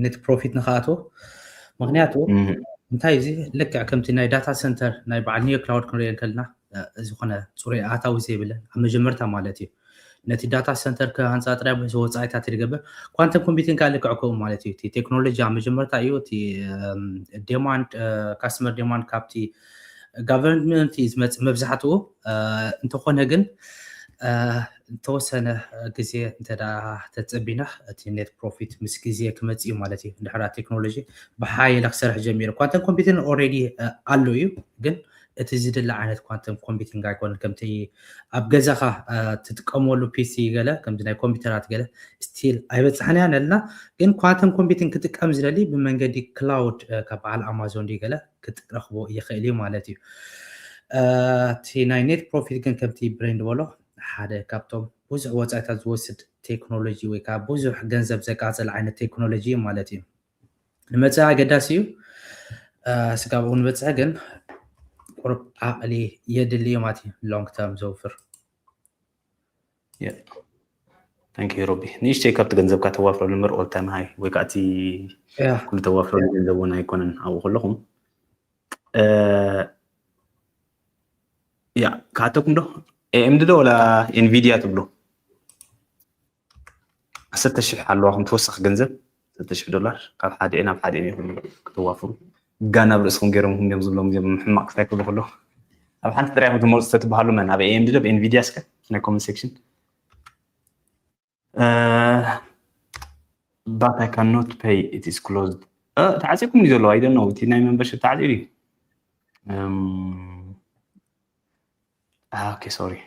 net profit ንክኣትዎ። ምክንያቱ እንታይ እዚ ልክዕ ከምቲ ናይ data center ናይ በዓል neo cloud ክንሪኦ ከለና ዝኾነ ፅሩይ ኣታዊ ዘይብለን ኣብ መጀመርታ ማለት እዩ። ነቲ data center ክሃንፃ ጥራይ ወፃኢታት ይገብር። Quantum computing ከዓ ልክዕ ከምኡ ማለት እዩ። እቲ ቴክኖሎጂ ኣብ መጀመርታ እዩ። እቲ demand፣ customer demand ካብቲ government እዩ ዝመፅእ መብዛሕትኡ። እንተኾነ ግን እንተወሰነ ግዜ እንተ ተፀቢና እቲ net profit ምስ ግዜ ክመፅእ እዩ ማለት እዩ። እንድሕር ቴክኖሎጂ ብሓይለ ክሰርሕ ጀሚሩ። Quantum computing already ኣሎ እዩ፣ ግን እቲ ዝድለ ዓይነት quantum computing ኣይኮነን። ከምቲ ኣብ ገዛኻ ትጥቀመሉ PC ገለ፣ ከምዚ ናይ ኮምፒውተራት ገለ still ኣይበፃሕናያን ኣለና። ግን quantum computing ክጥቀም ዝደሊ ብመንገዲ cloud ካብ በዓል ኣማዞን ድዩ ገለ ክትረኽቦ ይኽእል እዩ ማለት እዩ። እቲ ናይ net profit ግን ከምቲ ብሬን ዝበሎ ሓደ ካብቶም ብዙሕ ወፃኢታት ዝወስድ ቴክኖሎጂ ወይ ከዓ ብዙሕ ገንዘብ ዘቃፅል ዓይነት ቴክኖሎጂ ማለት እዩ። ንመፅእ ኣገዳሲ እዩ። ስጋብ ንበፅሐ ግን ቁሩብ ዓቕሊ የድሊ እዩ ማለት እዩ። Long term ዘውፍር። Thank you ሮቢ። ንእሽተይ ካብቲ ገንዘብካ ተዋፍረሉ እምበር all time high ወይ ከዓ እቲ ኩሉ ተዋፍረሉ ገንዘብ እውን ኣይኮነን ኣብኡ ከለኹም። ያ ክሓተኩም ዶ? AMD ዶ ወላ Nvidia ትብሉ? ዓሰርተ ሺሕ ኣለዋኹም ተወሳኺ ገንዘብ፣ ዓሰርተ ሺሕ ዶላር ካብ ሓደ ናብ ሓደ ኢኹም ክትዋፍሩ። ጋና ኣብ ርእስኹም ገይሮም እዮም ዝብሎም እዮም ሕማቕ ክሳይ ክብሉ ከለዉ። ኣብ ሓንቲ ጥራይ ኢኹም ትመርጹ ተትበሃሉ መን? ኣብ AMD ዶ ብ Nvidia እስከ ናይ comment section። But I cannot pay, it is closed. ተዓፂኩም እዩ ዘለዎ። I don't know, እቲ ናይ membership ተዓፂ እዩ። Okay, sorry.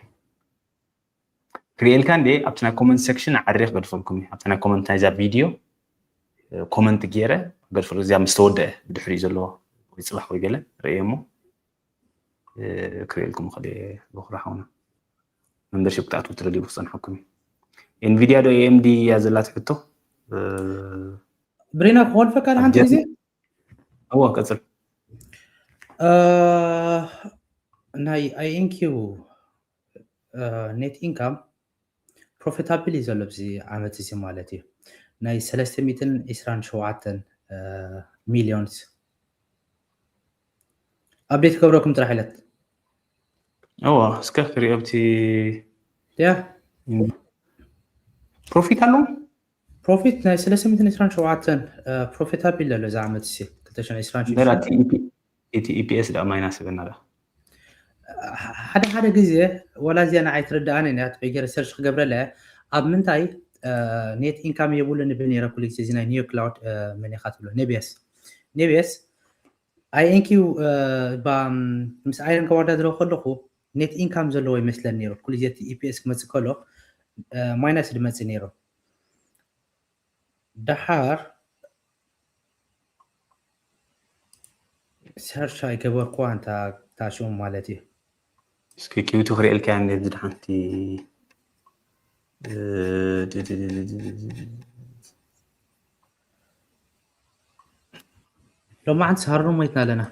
ክርእየልካ እንዴ? ኣብቲ ናይ comment section ዓርየ ክገድፈልኩም እዩ። ኣብቲ ናይ comment ናይዛ ቪድዮ comment ገይረ ክገድፈልኩም። እዚኣ ምስ ተወደአ ብድሕሪኡ ዘለዎ ወይ ፅባሕ ወይ ገለ ርእየ እሞ ክርእየልኩም ይኽእል እየ። በኹሪ ሓውና፣ membership ክትኣትዉ ትደልዩ ክፀንሐኩም እዩ። Nvidia ዶ AMD እያ ዘላት ሕቶ? ብሬና ክኾልፈካ ሓንቲ ግዜ እዎ ቀፅል። ናይ INQ net income profitable እዩ ዘሎ ኣብዚ ዓመት እዚ ማለት እዩ። ናይ ሰለስተ ሚእትን ዕስራን ሸውዓተን ሚሊዮንስ update ክገብረኩም ጥራሕ ኢለት እዎ እስከ ክሪኦ ኣብቲ ያ profit ኣለዎም። Profit ናይ ሰለስተ ሚእትን ዕስራን ሸውዓተን profitable ኣሎ እዚ ዓመት እዚ ክልተ ሽሕን ዕስራን ሽዱሽተን ደላ እቲ EPS ዳ minus ይበና ዳ ሓደ ሓደ ግዜ ወላ እዚኣ ንዓይ ትርድኣኒ እያ ትበይ ገይረ search ክገብረለ ኣብ ምንታይ net income የብሉን ይብል ነይረ ኩሉ ግዜ እዚ ናይ Neo Cloud መን ኢኻ ትብሎ Nebius Nebius INQ ምስ Iron ከወዳድሮ ከለኹ net income ዘለዎ ይመስለኒ ነይሩ ኩሉ ግዜ እቲ EPS ክመፅእ ከሎ minus ዝመፅእ ነይሩ ደሓር search ኣይገበርኩዋን እታ ሽሙ ማለት እዩ እስኪ ኪውቲ ክርእየልካ እንዴት ዝድሓንቲ ሎማዓንቲ ሃሩር ሞይትና ኣለና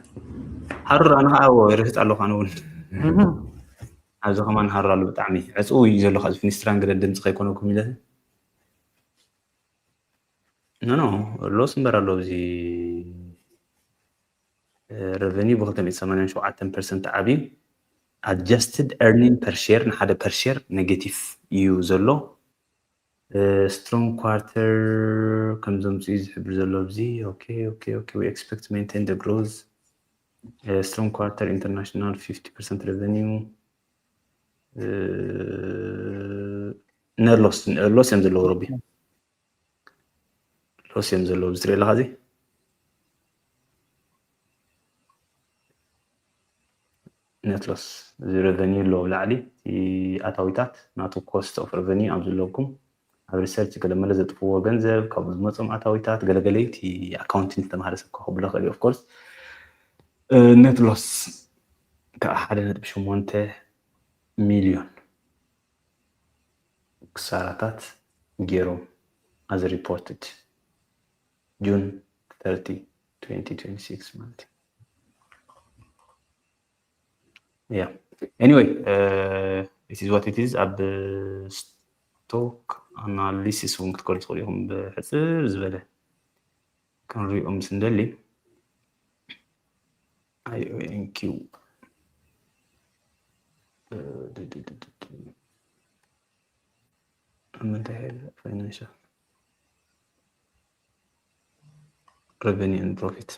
ሃሩር ኣነ ከዓ ርህጥ ኣለኹ ኣነ እውን ኣብዚ ከማን ሃሩር ኣሎ ብጣዕሚ ዕፅው እዩ ዘሎ ካብ ፍኒስትራን ገለ ድምፂ ከይኮነኩም ኢለ ኖ ኖ ሎስ እምበር ኣሎ እዚ revenue ብ ክልተ ሚእቲ ሰማንያን ሸውዓተን ፐርሰንት ዓብዩ adjusted earning per share ንሓደ per share negative እዩ ዘሎ strong quarter ከም ዘምፅኡ እዩ ዝሕብር ዘሎ ኣብዚ okay okay okay we expect to maintain the growth strong quarter international fifty percent revenue net loss net loss እዮም ዘለዉ ረቢ loss እዮም ዘለዉ እዚ ትሪኦ ኣለኻ እዚ net loss እዚ revenue ኣለዎ ላዕሊ እቲ ኣታዊታት ናቱ cost of revenue ኣብ ዘለኩም ኣብ research ገለመለ ዘጥፍዎ ገንዘብ ካብኡ ዝመፆም ኣታዊታት ገለገለ እቲ accounting ዝተማሃረ ሰብ ክኸብሎ ክእል of course net loss ከዓ ሓደ ነጥቢ ሸሞንተ ሚልዮን ክሳራታት ገይሮም as reported June thirty twenty twenty-six ማለት እዩ yeah anyway uh, it is what it is ኣብ stock analysis እውን ክትከዱ ትኽእሉ ኢኹም ብሕፅር ዝበለ ክንሪኦም ምስ እንደሊ IONQ ምንታይ financial revenue and profit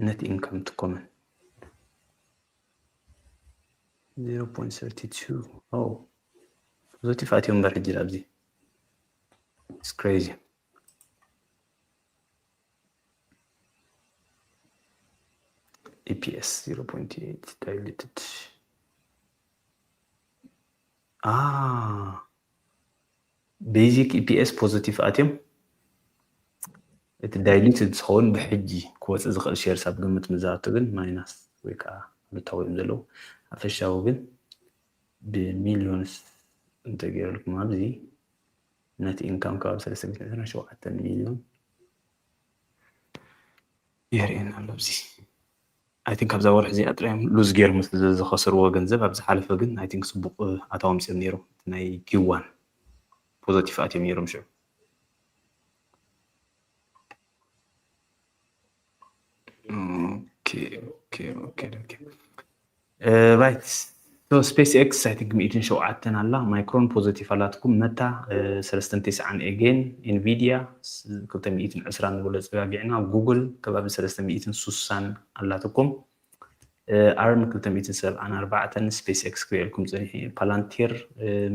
net income to common zero point thirty two oh positive ኣትዮም እምበር ሕጂ ኣብዚ it's crazy EPS zero point eight diluted ah basic EPS positive ኣትዮም እቲ diluted ዝኸውን ብሕጂ ክወፅእ ዝኽእል shares ኣብ ግምት ምዝኣቱ ግን minus ወይ ከዓ ኣሉታዊ እዮም ዘለዉ ሓፈሻዊ ግን ብ millions እንተገይረልኩም ኣብዚ net income ከባቢ ሰለስተ ሚእትን ዕስራን ሸውዓተን ሚልዮን የርእየና ኣሎ ኣብዚ I think ካብዛ ወርሒ እዚኣ ጥራዮም lose ገይሮም ዝኸስርዎ ገንዘብ ኣብ ዝሓለፈ ግን I think ፅቡቕ ኣታዊ ኣምፅኦም ነይሮም ናይ Q one positive ኣትዮም ነይሮም ሽዑ okay okay okay okay right So SpaceX I think ሚእትን ሸውዓተን ኣላ፣ ማይክሮን ፖዘቲቭ ኣላትኩም፣ መታ ሰለስተን ተስዓን ኤጌን፣ ኤንቪዲያ ክልተ ሚእትን ዕስራን ዝበሎ ጸጋጊዕና፣ ጉግል ከባቢ ሰለስተ ሚእትን ሱሳን ኣላትኩም። ኣርም ክልተ ሚእትን ሰብዓን ኣርባዕተን፣ ስፔስ ኤክስ ክሪኤልኩም ጽኒሑ፣ ፓላንቲር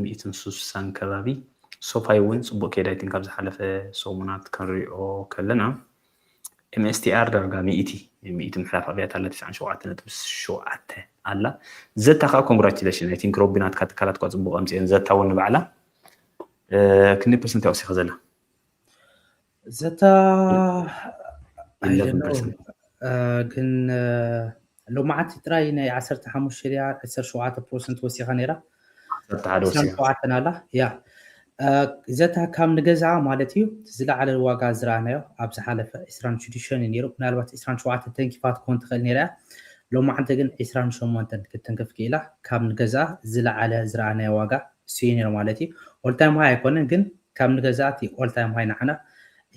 ሚእትን ሱሳን ከባቢ፣ ሶፋይ እውን ጽቡቕ ከይዳ፣ I think ካብ ዝሓለፈ ሰሙናት ክንሪኦ ከለና ኤምኤስቲኣር ዳርጋ ሚእቲ፣ ሚእቲ ምሕላፍ ኣብያት ኣላ፣ ትስዓን ሸውዓተ ነጥቢ ሸውዓተ ኣላ። ዘታ ከዓ ኮንግራቹሌሽን፣ I think ሮቢ ናትካ ትካላት እኳ ጽቡቕ ኣምጽኤን፣ ዘታ እውን ንባዕላ ክንደይ ፐርሰንት እያ ወሲኻ ዘላ? ዘታ ግን ሎማዓንቲ ጥራይ ናይ ዓሰርተ ሓሙሽተ ድያ ዓሰርተ ሸውዓተ ፐርሰንት ወሲኻ ነይራ። ዓሰርተ ሓደ ወሲኻ። ዓሰርተ ሸውዓተ ኣላ። ያ ዘታ ካብ ንገዝኣ ማለት እዩ ዝለዓለ ዋጋ ዝረኣናዮ ኣብ ዝሓለፈ ዕስራን ሽዱሽተን እዩ ነይሩ። ምናልባት ዕስራን ሸውዓተን ተንኪፋ ትኸውን ትኽእል ነይራ እያ። ሎማዓንቲ ግን ዕስራን ሸሞንተን ክትትንክፍ ክኢላ። ካብ ንገዝኣ ዝለዓለ ዝረኣናዮ ዋጋ እሱ እዩ ነይሩ ማለት እዩ። ኦል ታይም ሃይ ኣይኮነን ግን ካብ ንገዝኣ እቲ ኦል ታይም ሃይ ንዓና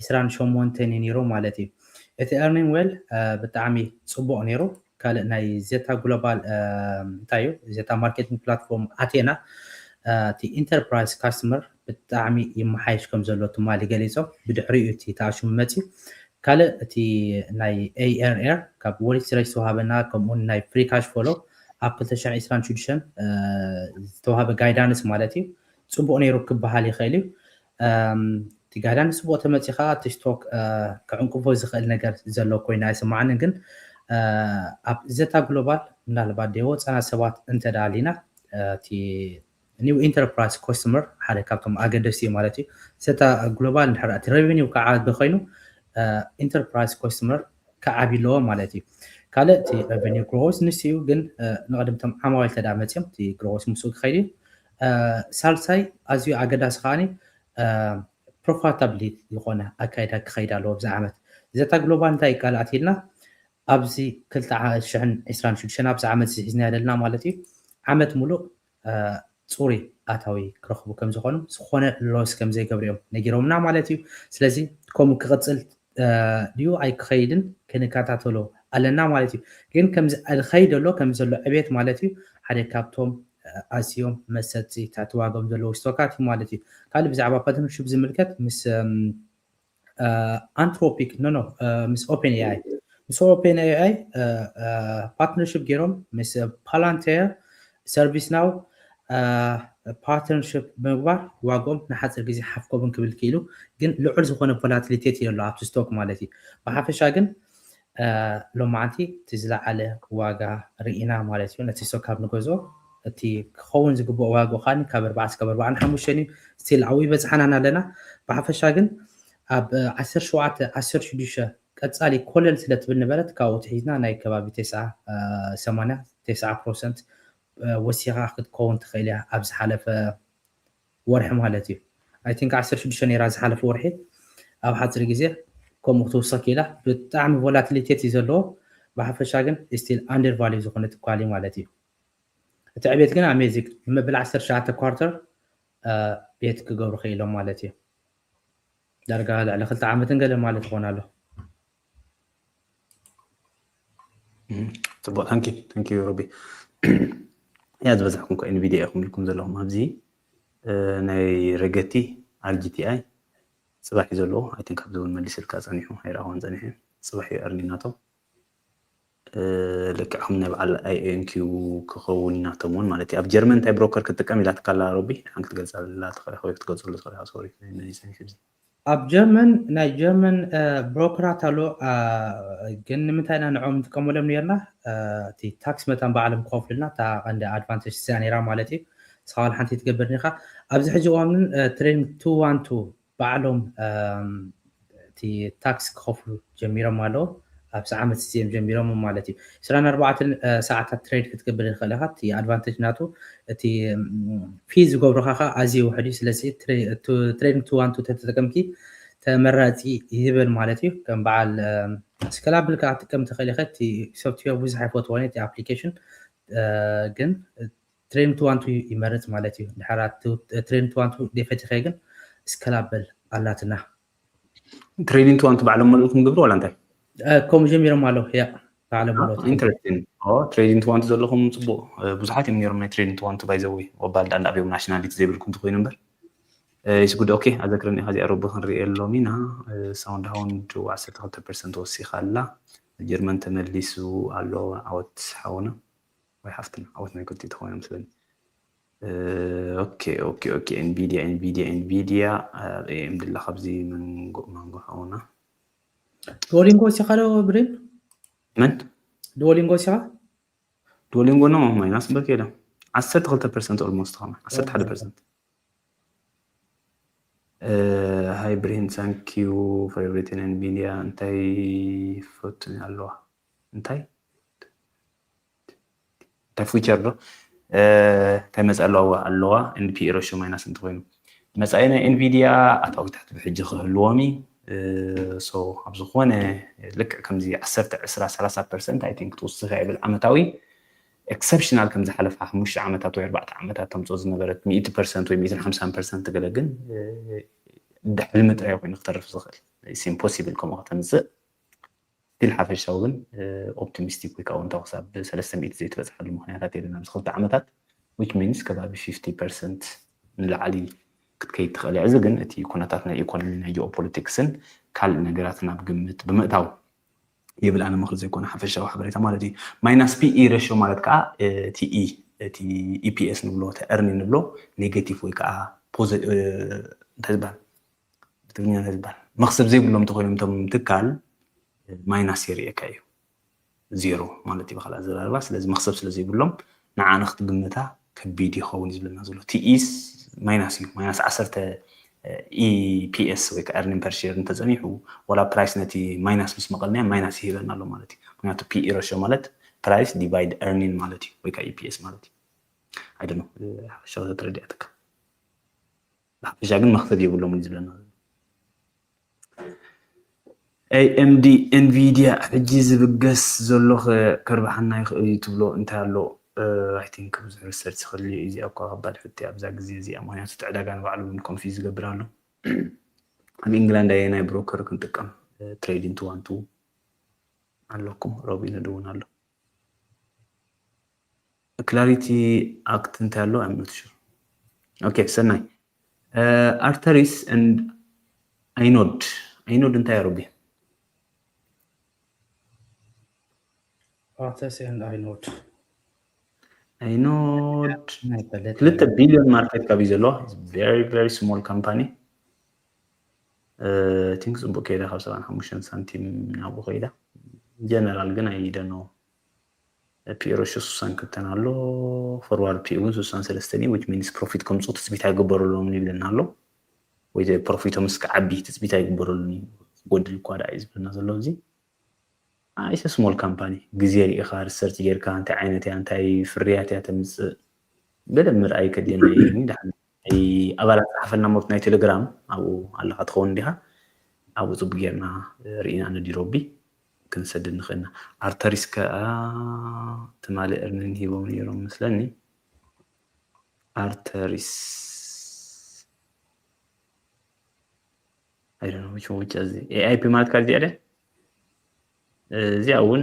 ዕስራን ሸሞንተን እዩ ነይሩ ማለት እዩ። እቲ ኤርኒንግ ዌል ብጣዕሚ ጽቡቕ ነይሩ። ካልእ ናይ ዜታ ግሎባል እንታይ እዩ ዜታ ማርኬቲንግ ፕላትፎርም ኣቴና እቲ ኢንተርፕራይዝ ካስተመር ብጣዕሚ ይመሓየሽ ከም ዘሎ ትማሊ ገሊጾም። ብድሕሪኡ እቲ ተኣሽሙ መፅዩ። ካልእ እቲ ናይ ኤኣርኤር ካብ ወሊት ስረጅ ዝተዋሃበና ከምኡውን ናይ ፍሪ ካሽ ፎሎ ኣብ ክልተ ሽሕን ዕስራን ሽዱሽተን ዝተዋሃበ ጋይዳንስ ማለት እዩ። ጽቡቕ ነይሩ ክበሃል ይኽእል እዩ። እቲ ጋይዳንስ ጽቡቕ ተመፂኻ እቲ ስቶክ ክዕንቅፎ ዝኽእል ነገር ዘሎ ኮይኑ ኣይስማዓንን። ግን ኣብ ዘታ ግሎባል ምናልባት ደይ ወፃና ሰባት እንተደኣ ኣሊና እቲ ኒው ኢንተርፕራይዝ ኮስተመር ሓደ ካብቶም ኣገደስቲ እዩ ማለት እዩ። ዘታ ግሎባል እንድሕር እቲ ሬቨኒው ክዓቢ ኮይኑ ኢንተርፕራይዝ ኮስተመር ክዓቢ ኣለዎ ማለት እዩ። ካልእ እቲ ሬቨኒው ግሮስ ንሱ እዩ። ግን ንቐድምቶም ዓማዊል ተዳ መፅዮም እቲ ግሮስ ምስኡ ክኸይድ እዩ። ሳልሳይ ኣዝዩ ኣገዳሲ ከዓኒ ፕሮፋታብሊ ዝኾነ ኣካይዳ ክኸይድ ኣለዎ ኣብዚ ዓመት። ዘታ ግሎባል እንታይ ይቃልኣት ኢልና ኣብዚ ክልተ ሽሕን ዕስራን ሽዱሽተን ኣብዚ ዓመት እዚ ሒዝና ዘለና ማለት እዩ ዓመት ሙሉእ ፅሩይ ኣታዊ ክረኽቡ ከም ዝኾኑ ዝኾነ ሎስ ከም ዘይገብሩ እዮም ነጊሮምና ማለት እዩ። ስለዚ ከምኡ ክቕፅል ድዩ ኣይክኸይድን ክንከታተሎ ኣለና ማለት እዩ። ግን ከምዚ ዝኸይድ ኣሎ ከም ዘሎ ዕቤት ማለት እዩ ሓደ ካብቶም ኣዝዮም መሰጥቲ ታሕቲ ዋጎም ዘለዉ ስቶካት እዩ ማለት እዩ። ካልእ ብዛዕባ ፓርትነርሽፕ ዝምልከት ምስ ኣንትሮፒክ ኖ ኖ ምስ ኦፔን ኤኣይ ምስ ኦፔን ኤኣይ ፓርትነርሽፕ ገይሮም ምስ ፓላንቴር ሰርቪስ ናው ፓርትነርሽፕ ብምግባር ዋጎም ንሓፂር ግዜ ሓፍ ከብን ክብል ክኢሉ። ግን ልዑል ዝኾነ ቮላቲሊቴት የሎ ኣብቲ ስቶክ ማለት እዩ። ብሓፈሻ ግን ሎማዓንቲ እቲ ዝለዓለ ዋጋ ርኢና ማለት እዩ። ነቲ ስቶክ ካብ ንገዝኦ እቲ ክኸውን ዝግብኦ ዋጋ ኻኒ ካብ ኣርባዓ እስካብ ኣርባዓን ሓሙሽተን እዩ። ስቲል ኣብኡ ይበፅሓናን ኣለና። ብሓፈሻ ግን ኣብ ዓሰርተ ሸውዓተ ዓሰርተ ሽዱሽተ ቀፃሊ ኮለል ስለ ትብል ነበረት ካብኡ ትሒዝና ናይ ከባቢ ተስዓ ሰማንያ ተስዓ ፐርሰንት ወሲኻ ክትከውን ትኽእል እያ ኣብ ዝሓለፈ ወርሒ ማለት እዩ። I think ዓሰርተ ሽዱሽተ ነይራ ዝሓለፈ ወርሒ ኣብ ሓፂር ግዜ ከምኡ ክትውስኽ ክኢላ። ብጣዕሚ ቮላቲሊቴት እዩ ዘለዎ። ብሓፈሻ ግን ስቲል ኣንደር ቫልዩ ዝኾነ ትኳል እዩ ማለት እዩ። እቲ ዕቤት ግን ኣሜዚንግ ንመበል ዓሰርተ ትሽዓተ ኳርተር ቤት ክገብሩ ክኢሎም ማለት እዩ። ዳርጋ ልዕሊ ክልተ ዓመትን ገለ ማለት ይኾን ኣሎ። ጽቡቕ ታንኪ ታንኪ ሮቢ። ያ ዝበዛሕኩም ኮ ኤንቪዲያ ኢኹም ኢልኩም ዘለኹም ኣብዚ ናይ ረገቲ ኣርጂቲኣይ ጽባሕ እዩ ዘለዎ። ኣይ ቲንክ ኣብዚ እውን መሊስልካ ጸኒሑ ኣይረኣኹን ጸኒሑ ጽባሕ እዩ ኣርኒ ናቶም ልክዕኹም ናይ በዓል ኣይኤንኪዩ ክኸውን ናቶም እውን ማለት እዩ። ኣብ ጀርመን እንታይ ብሮከር ክትጥቀም ኢላትካ ኣላ ሮቢ ሓን ክትገልጻ ኣላ ትኽእል ወይ ክትገልጸሉ ትኽእል ኢኻ። ሶሪ ናይ መሊሰ ሕዚ ኣብ ጀርመን ናይ ጀርመን ብሮከራት ኣሎ። ግን ንምንታይ ኢና ንዕኦም ንጥቀመሎም ነርና? እቲ ታክስ መታን ባዕሎም ክኸፍሉልና እታ ቀንዲ ኣድቫንቴጅ እዚኣ ነይራ ማለት እዩ። ንስኻ ዋላ ሓንቲ ትገብር ኒኻ ኣብዚ ሕጂ እዋን ግን ትሬን ቱ ዋን ቱ ባዕሎም እቲ ታክስ ክኸፍሉ ጀሚሮም ኣለዉ። ኣብዚ ዓመት እዚ እዮም ጀሚሮም ማለት እዩ። ዕስራን ኣርባዕተን ሰዓታት ትሬድ ክትገብር ይኽእል ኢኻ። እቲ ኣድቫንቴጅ ናቱ እቲ ፊ ዝገብሩኻ ከዓ ኣዝዩ ውሕድ እዩ። ስለዚ ትሬዲንግ ቱ ዋን ቱ ተተጠቀምኪ ተመራፂ ይብል ማለት እዩ። ከም በዓል ስከላብል ከዓ ትጥቀም ትኽእል ኢኻ። እቲ ሶፍትዌር ብዙሕ ኣይፈትዎን እቲ ኣፕሊኬሽን ግን ትሬን ቱ ዋን ቱ ይመርፅ ማለት እዩ። ድሕር ትሬን ቱ ዋን ቱ ደፈቲኸ ግን ስከላብል ኣላትና። ትሬኒንግ ቱ ዋን ቱ ባዕሎም መልእኩም ግብሩ ዋላ እንታይ ከምኡ ጀሚሮም ኣለዉ ያ ዓለም ኢንተረስቲንግ። ትሬዲንግ ትዋንቱ ዘለኹም ጽቡቕ። ብዙሓት እዮም ነይሮም ናይ ትሬዲንግ ትዋንቱ ባይ ዘ ወይ ወባል ዳንዳ ኣብዮም ናሽናሊቲ ዘይብልኩም ትኾይኑ እምበር። It's good. Okay, ኣዘክረኒ ኢኻ እዚኣ ረቡ ክንሪኤሎም ኢና። ሳውንድ ሃውንድ ዓሰርተ ክልተ ፐርሰንት ወሲኻ ኣላ። ጀርመን ተመሊሱ ኣሎ። ዓወት ሓውና ወይ ሓፍትና፣ ዓወት ናይ ክልቲኡ ተኾይኑ መስለኒ። ኦኬ ኦኬ ኦኬ። ኤንቪዲያ ኤንቪዲያ ኤንቪዲያ። ኤም ድላ ካብዚ መንጎ መንጎ ሓውና። ዶሊንጎ ወሲኻ ዶ ብሬን? መን? ዶሊንጎ ወሲኻ? ዶሊንጎ ነው ማይናስ በከለ ዓሰርተ ክልተ ፐርሰንት ኦልሞስት ኸማ ዓሰርተ ሓደ ፐርሰንት። ሃይ ብርሂን፣ thank you for everything። ኤንቪዲያ እንታይ ፈቱ ኣለዋ? እንታይ እንታይ ፊቸር ዶ እንታይ መፅእ ኣለዋ ኣለዋ? ኤንፒ ሬሽዮ ማይናስ እንተኮይኑ መፃኢ ናይ ኤንቪዲያ ኣታዊታት ብሕጂ ክህልዎም እዩ። ሶ ኣብ ዝኾነ ልክዕ ከምዚ ዓሰርተ፣ ዕስራ፣ ሰላሳ ፐርሰንት ኣይ ቲንክ ትውስኽ ይብል ዓመታዊ ኤክሰፕሽናል ከም ዝሓለፋ ሓሙሽተ ዓመታት ወይ ኣርባዕተ ዓመታት ተምፅኦ ዝነበረት ሚእቲ ፐርሰንት ወይ ሚእትን ሓምሳን ፐርሰንት ገለ ግን ሕልሚ ጥራይ ኮይኑ ክተርፍ ዝኽእል ኢምፖሲብል ከምኡ ከተምፅእ ስቲል ሓፈሻዊ ግን ኦፕቲሚስቲክ ወይ ከዓ እውን ክሳብ ሰለስተ ሚእቲ ዘይትበፅሓሉ ምክንያታት የለን ኣብዚ ክልተ ዓመታት which means ከባቢ ፊፍቲ ፐርሰንት ንላዕሊ ክትከይድ ትኽእል እያ። እዚ ግን እቲ ኩነታት ናይ ኢኮኖሚ ናይ ጂኦፖለቲክስን ካልእ ነገራት ናብ ግምት ብምእታው ይብል ኣነ ምኽሪ ዘይኮነ ሓፈሻዊ ሓበሬታ ማለት እዩ። ማይናስ ፒኢ ሬሽዮ ማለት ከዓ እቲ ኢ እቲ ኢፒኤስ ንብሎ እቲ ኤርኒ ንብሎ ኔጌቲቭ ወይ ከዓ እንታይ ዝበሃል ብትግርኛ እንታይ ዝበሃል መኽሰብ ዘይብሎም እንተኮይኖም እቶም ትካል ማይናስ የርእየካ እዩ። ዜሮ ማለት እዩ ብካልእ ኣዘራርባ። ስለዚ መኽሰብ ስለ ዘይብሎም ንዓ ንክትግምታ ከቢድ ይኸውን እዩ ዝብለና ዘሎ። ቲኢስ ማይናስ እዩ። ማይናስ ዓሰርተ ኢፒኤስ ወይ ከዓ ኤርኒንግ ፐር ሼር እንተፀኒሑ ዋላ ፕራይስ ነቲ ማይናስ ምስ መቐልናዮ ማይናስ ይህበና ኣሎ ማለት እዩ። ምክንያቱ ፒኢ ሬሽዮ ማለት ፕራይስ ዲቫይድ ኤርኒንግ ማለት እዩ ወይ ከዓ ኢፒኤስ ማለት እዩ። ኣይደ ሓፈሻዊ ተረዲኣትካ ብሓፈሻ ግን መኽሰብ የብሎም እዩ ዝብለና ዘሎ። ኤኤምዲ ኤንቪዲያ ሕጂ ዝብገስ ዘሎ ከርብሓና ይኽእል እዩ ትብሎ እንታይ ኣሎ? ኣይ ቲንክ ብዙሕ ሪሰርች ክድልዮ እዩ። እዚኣ እኳ ከባድ ሕቶ ኣብዛ ግዜ እዚኣ፣ ምክንያቱ እቲ ዕዳጋ ንባዕሉ እውን ኮንፊዝ ዝገብር ኣሎ። ኣብ ኢንግላንድ ኣየናይ ብሮከር ክንጥቀም? ትሬዲንግ ቱ ዋን ቱ ኣለኩም፣ ረቡዕ ይነድውን ኣሎ። ክላሪቲ ኣክት እንታይ ኣሎ? I'm not sure። ኦኬ ሰናይ። ኣርተሪስ and ኣይኖድ። ኣይኖድ እንታይ ኣረቢ? ኣርተሪስ and ኣይኖድ። ኣይኖድ ክልተ ቢሊዮን ማርኬት ካፕ እዩ ዘለዎ። Very very small company። ቲንክ ፅቡቅ ከይዳ ካብ ሰብዓን ሓሙሽተን ሳንቲም ናብኡ ከይዳ። ጀነራል ግን ኣይደነው ፒኢ ሬሽዮ ስሳን ክልተን ኣሎ። ፎርዋርድ ፒኢ እውን ስሳን ሰለስተን እዩ። Which means ፕሮፊት ከምፅኡ ትፅቢት ኣይግበረሎም ይብለና ኣሎ። ወይ ፕሮፊቶም እስከ ዓቢ ትፅቢት ኣይግበረሉን እዩ። ጎድል እኳ ደኣ እዩ ዝብለና ዘሎ እዚ። It's a small company። ግዜ ርኢኻ ሪሰርች ጌርካ እንታይ ዓይነት እያ እንታይ ፍርያት እያ ተምፅእ በደንብ ምርኣይ ከድልየና እዩ። ኣባላት ፀሓፈልና ሞት ናይ ቴሌግራም ኣብኡ ኣለካ ትኸውን እንዲኻ ኣብኡ ፅቡቅ ጌርና ርኢና ነዲሮቢ ክንሰድድ ንኽእልና። ኣርተሪስ ከኣ ትማሊ ኤርኒንግ ሂቦም ነይሮም መስለኒ። ኣርተሪስ ኣይደኖ which one which እዚ ኤኣይፒ ማለት ካብ እዚኣ እዚኣ እውን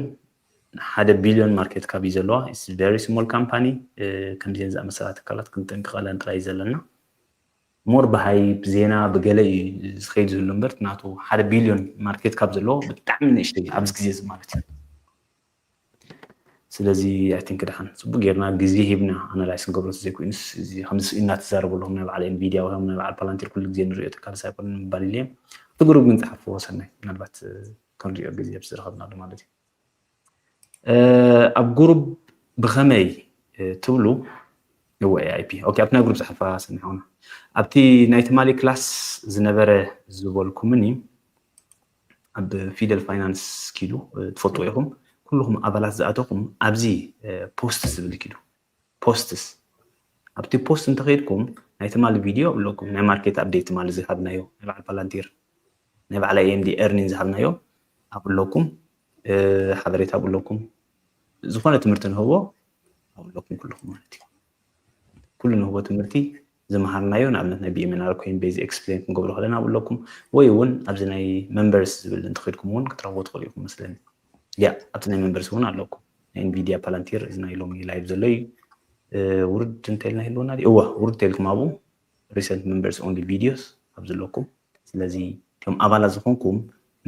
ሓደ ቢልዮን ማርኬት ካፕ እዩ ዘለዋ። It's very small company። ከምዚአን ዝኣመሰላ ትካላት ክንጠንቀቐለን ጥራይ እዩ ዘለና። ሞር ብሃይፕ ዜና ብገለ እዩ ዝኸይድ ዘሎ እምበር ናቱ ሓደ ቢልዮን ማርኬት ካፕ ዘለዎ ብጣዕሚ ንእሽተይ ኣብዚ ግዜ እዚ ማለት እዩ። ስለዚ ኣይ ቲንክ ደሓን ፅቡቅ ጌርና ግዜ ሂብና ኣናላይስ ንገብሮ ዘይኮይኑስ እዚ ከምዚ ስኢልና ትዛረቡ ኣለኹም ናይ በዓል ኤንቪዲያ ወይ ናይ በዓል ፓላንቲር ኩሉ ግዜ ንሪኦ ተካልስ ኣይኮነ ምባል ኢልዮም እቲ ግሩብ ግን ፀሓፍዎ ሰናይ ምናልባት ክንሪኦ ግዜ ዝረኸብናሉ ማለት እዩ። ኣብ ጉሩብ ብኸመይ ትብሉ እወ ኤኣይፒ ኦኬ ኣብቲ ናይ ጉሩብ ዝሓልፋ ሰኒሖና ኣብቲ ናይ ትማሊ ክላስ ዝነበረ ዝበልኩምኒ ኣብ ፊደል ፋይናንስ ኪዱ ትፈልጥዎ ኢኹም ኩልኹም ኣባላት ዝኣተኹም ኣብዚ ፖስት ዝብል ኪዱ ፖስትስ ኣብቲ ፖስት እንተኸይድኩም ናይ ትማሊ ቪድዮ ኣብለኩም ናይ ማርኬት ኣፕዴት ትማሊ ዝሃብናዮ ናይ በዓል ፓላንቲር ናይ በዓል ኤምዲ ኤርኒን ዝሃብናዮ ኣብለኩም ሓበሬታ ኣብለኩም ዝኾነ ትምህርቲ ንህቦ ኣብለኩም ኩልኹም ማለት እዩ ኩሉ ንህቦ ትምህርቲ ዝመሃርናዮ ንኣብነት ናይ ቢኤምኤንኣር ኮይን ቤዝ ኤክስፕሌን ክንገብሮ ከለና ኣብለኩም ወይ እውን ኣብዚ ናይ መንበርስ ዝብል እንተኸድኩም እውን ክትረኽቦ ትኽእሉ ኢኹም መስለኒ ያ ኣብቲ ናይ members እውን ኣለኩም። ናይ Nvidia Palantir እዚ ናይ ሎሚ live ዘሎ እዩ። ውርድ እንተልና ይህልወና እዋ ውርድ ተልኩም ኣብኡ recent members only videos ኣብዚ ኣለኩም። ስለዚ እቶም ኣባላት ዝኾንኩም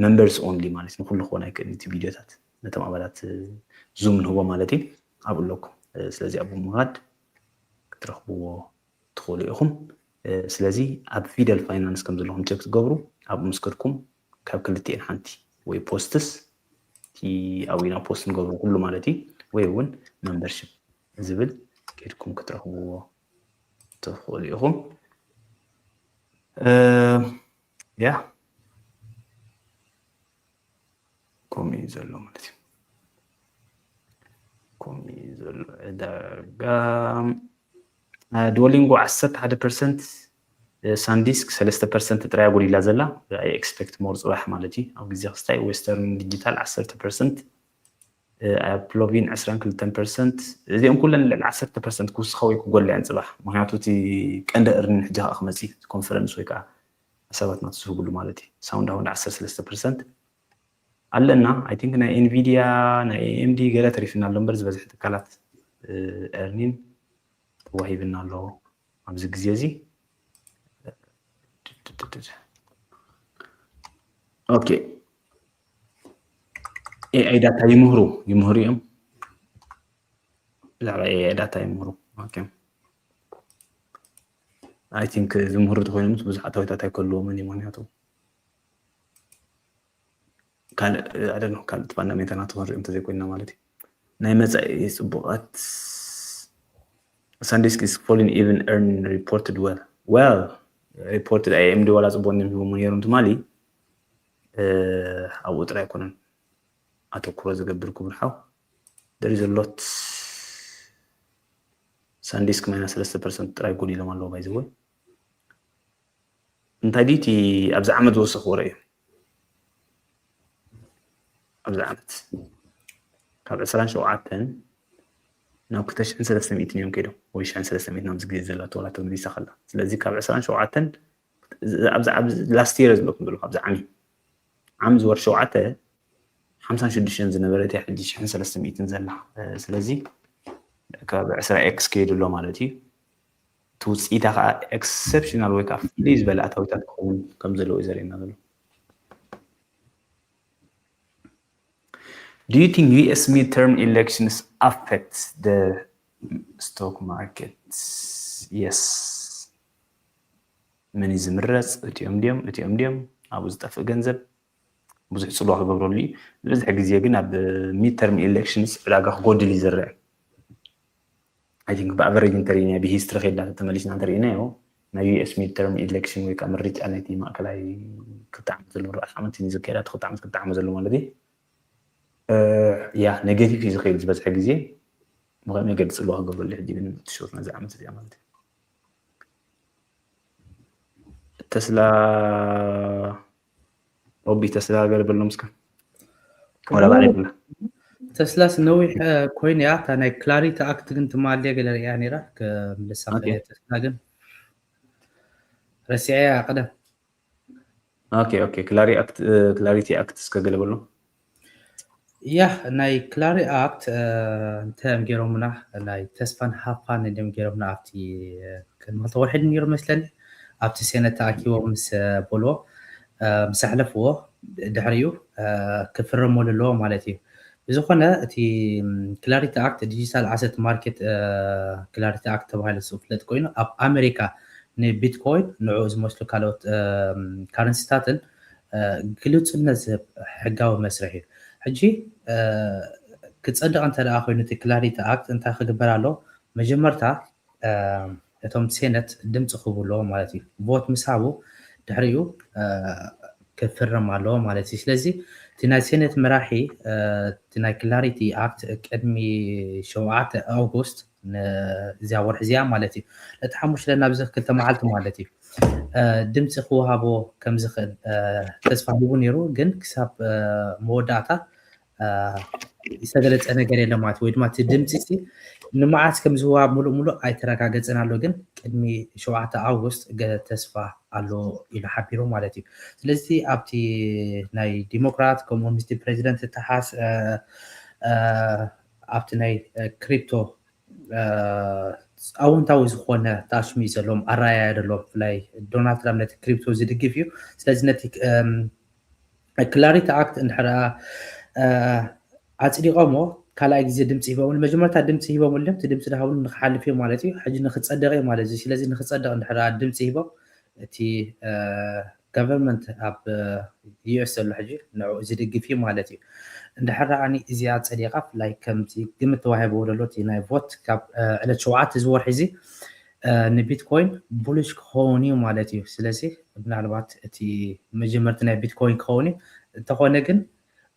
members only ማለት ንኩሉ ክኾን ኣይክእልን እቲ ቪዲዮታት ነቶም ኣባላት ዙም ንህቦ ማለት እዩ ኣብኡ ኣለኩም። ስለዚ ኣብኡ ምኻድ ክትረኽብዎ ትኽእሉ ኢኹም። ስለዚ ኣብ ፊደል ፋይናንስ ከም ዘለኹም ቸክ ትገብሩ ኣብኡ ምስ ከድኩም ካብ ክልቲኤን ሓንቲ ወይ posts ኣብኡ ኢና post ንገብሩ ኩሉ ማለት እዩ ወይ እውን membership ዝብል ኬድኩም ክትረኽብዎ ትኽእሉ ኢኹም። ያ ከምኡ እዩ ዘሎ ማለት እዩ። ከምኡ እዩ ዘሎ ዕዳጋ። Duolingo ዓሰርተ ሓደ ፐርሰንት፣ SanDisk ሰለስተ ፐርሰንት ጥራይ ጎዲላ ዘላ። I expect more ጽባሕ ማለት እዩ። ኣብ ግዜ ክስታይ Western Digital ዓሰርተ ፐርሰንት፣ Applovin ዕስራን ክልተን ፐርሰንት። እዚኦም ኩለን ልዕሊ ዓሰርተ ፐርሰንት ክውስኻ ወይ ክጎልዐን ጽባሕ። ምክንያቱ እቲ ቀንዲ earning ሕጂ ከዓ ክመጽእ ኮንፈረንስ ወይ ከዓ ሓሳባት ናትስህብሉ ማለት እዩ። SoundHound ዓሰርተ ሰለስተ ፐርሰንት ኣለና። I think ናይ Nvidia ናይ AMD ገለ ተሪፍና ኣሎ እምበር ዝበዝሐ ትካላት earning ተዋሂብና ኣሎ ኣብዚ ግዜ እዚ። Okay AI data ይምህሩ ይምህሩ እዮም። ብዛዕባ AI data ይምህሩ። Okay I think ዝምህሩ ተኮይኖም ብዙሕ ኣታዊታት ኣይከልዎም እዩ ምክንያቱ ካልእ ኣደነ ካልእ ፋንዳሜንታል ናቱ ክንሪኦ እንተዘይኮይና ማለት እዩ። ናይ መጻኢ ጽቡቓት SanDisk is falling even earn reported well well reported AMD ዋላ ጽቡቕ እዮም ሂቦም ነይሮም ትማሊ ኣብኡ ጥራይ ኣይኮነን ኣተኩሮ ዝገብር ክቡር ሓው there is a lot SanDisk ማይናስ ሰለስተ ፐርሰንት ጥራይ ጎዲሎም ኣለዎ by the way እንታይ ድዩ እቲ ኣብዚ ዓመት ዝወሰኽዎ ርኣዩ ኣብዚ ዓመት ካብ ዕስራን ሸውዓተን ናብ ክልተ ሽሕን ሰለስተ ሚእትን እዮም ከይዶም ወይ ሽሕን ሰለስተ ሚእትን ኣብዚ ግዜ ዘላ ተወላ ተመሊሳ ከላ ስለዚ ካብ ዕስራን ሸውዓተን ኣብዚ ኣብዚ last year ዝብለኩም ዘለኹ ኣብዚ ዓሚ ዓሚ ዝወር ሸውዓተ ሓምሳን ሽዱሽተን ዝነበረት እያ ሕጂ ሽሕን ሰለስተ ሚእትን ዘላ ስለዚ ካብ ዕስራ x ከይዱ ኣሎ ማለት እዩ እቲ ውፅኢታ ከዓ exceptional ወይ ከዓ ፍልይ ዝበለ ኣታዊታት ክኸውን ከም ዘለዎ እዩ ዘርእየና ዘሎ Do you think U S midterm elections affect the stock market? Yes. መን እዩ ዝምረፅ? እቲኦም ድዮም እቲኦም ድዮም ኣብኡ ዝጠፍእ ገንዘብ ብዙሕ ፅልዋ ክገብረሉ እዩ። ዝበዝሐ ግዜ ግን ኣብ midterm elections ዕዳጋ ክጎድል እዩ ዝረአ። I think ብኣቨሬጅ እንተሪእናዮ ብሂስትሪ ከይድና ተመሊስና እንተሪእናዮ ናይ U S midterm election ወይ ከዓ ምርጫ ናይቲ ማእከላይ ክልተ ዓመት ዘሎ ርባዕተ ዓመት እዩ ዝካየድ ክልተ ዓመት ክልተ ዓመት ዘሎ ማለት እዩ ያ ኔጌቲቭ እዩ ዝኸይድ ዝበዝሐ ግዜ ብኸመይ ገዲ ፅልዋ ክገብረሉ ሕጂ ግን ትሽወት ነዚ ዓመት እዚኣ ማለት እዩ ተስላ ኦቢ ተስላ ገለ በሎም እስከ ወላ ባዕለይ ብላ ተስላስ ነዊሕ ኮይን እያ እታ ናይ ክላሪቲ ኣክት ግን ትማልየ ገለ ሪያ ነራ ክምልሳ ተስላ ግን ረሲዐ እያ ቀደም ኦኬ ኦኬ ክላሪቲ ኣክት እስከ ገለ በሎም ያ ናይ ክላሪ ኣክት እንታይ እዮም ገይሮምና ናይ ተስፋን ሃፋን እዮም ገይሮምና ኣብቲ ቅድሚ ክልተ ወርሒ ነይሩ መስለኒ ኣብቲ ሴነት ተኣኪቦም ምስ በልዎ ምስ ኣሕለፍዎ ድሕሪኡ ክፍረመሉ ኣለዎ ማለት እዩ ብዝኾነ እቲ ክላሪቲ ኣክት ዲጂታል ኣሰት ማርኬት ክላሪቲ ኣክት ተባሂሉ ዝፍለጥ ኮይኑ ኣብ ኣሜሪካ ንቢትኮይን ንዕኡ ዝመስሉ ካልኦት ካረንሲታትን ግልፁነት ዝህብ ሕጋዊ መስርሕ እዩ ሕጂ ክፀድቕ እንተ ደኣ ኮይኑ እቲ ክላሪቲ ኣክት እንታይ ክግበር ኣሎ መጀመርታ እቶም ሴነት ድምፂ ክህቡ ኣለዎ ማለት እዩ ቮት ምስ ሃቡ ድሕሪኡ ክፍርም ኣለዎ ማለት እዩ ስለዚ እቲ ናይ ሴነት መራሒ እቲ ናይ ክላሪቲ ኣክት ቅድሚ ሸውዓተ ኣውጉስት እዚኣ ወርሒ እዚኣ ማለት እዩ ነቲ ሓሙሽተ ናብዚ ክልተ መዓልቲ ማለት እዩ ድምፂ ክወሃቦ ከምዝኽእል ተስፋ ሂቡ ነይሩ ግን ክሳብ መወዳእታ ዝተገለፀ ነገር የለ ማለት ወይ ድማ እቲ ድምፂ ሲ ንመዓስ ከም ዝወሃብ ሙሉእ ሙሉእ ኣይተረጋገፀን ኣሎ። ግን ቅድሚ ሸውዓተ ኣውግስት ተስፋ ኣሎ ኢሉ ሓቢሩ ማለት እዩ። ስለዚ ኣብቲ ናይ ዲሞክራት ከምኡ ምስ ፕሬዚደንት ተሓስ ኣብቲ ናይ ክሪፕቶ ኣወንታዊ ዝኾነ ታሽሚ ዘለዎም ኣራያ ዘለዎም ብፍላይ ዶናልድ ትራምፕ ነቲ ክሪፕቶ ዝድግፍ እዩ። ስለዚ ነቲ ክላሪቲ ኣክት እንድሕር ኣፅዲቆሞ ካልኣይ ግዜ ድምፂ ሂቦም መጀመርታ ድምፂ ሂቦም ለም ድምፂ ዝሃብሉ ንክሓልፍ እዩ ማለት እዩ። ሕጂ ንክፀደቅ እዩ ማለት እዩ። ስለዚ ንክፀደቅ እንድሕር ድምፂ ሂቦም እቲ ገቨርንመንት ኣብ ዩኤስ ዘሎ ሕጂ ንዕኡ ዝድግፍ እዩ ማለት እዩ። እንድሕር ኣኒ እዚኣ ፀዲቃ ብፍላይ ከምዚ ግምት ተዋሂብዎ ዘሎ እቲ ናይ ቮት ካብ ዕለት ሸውዓተ እዚ ወርሒ እዚ ንቢትኮይን ቡሊሽ ክኸውን እዩ ማለት እዩ። ስለዚ ምናልባት እቲ መጀመርቲ ናይ ቢትኮይን ክኸውን እዩ። እንተኾነ ግን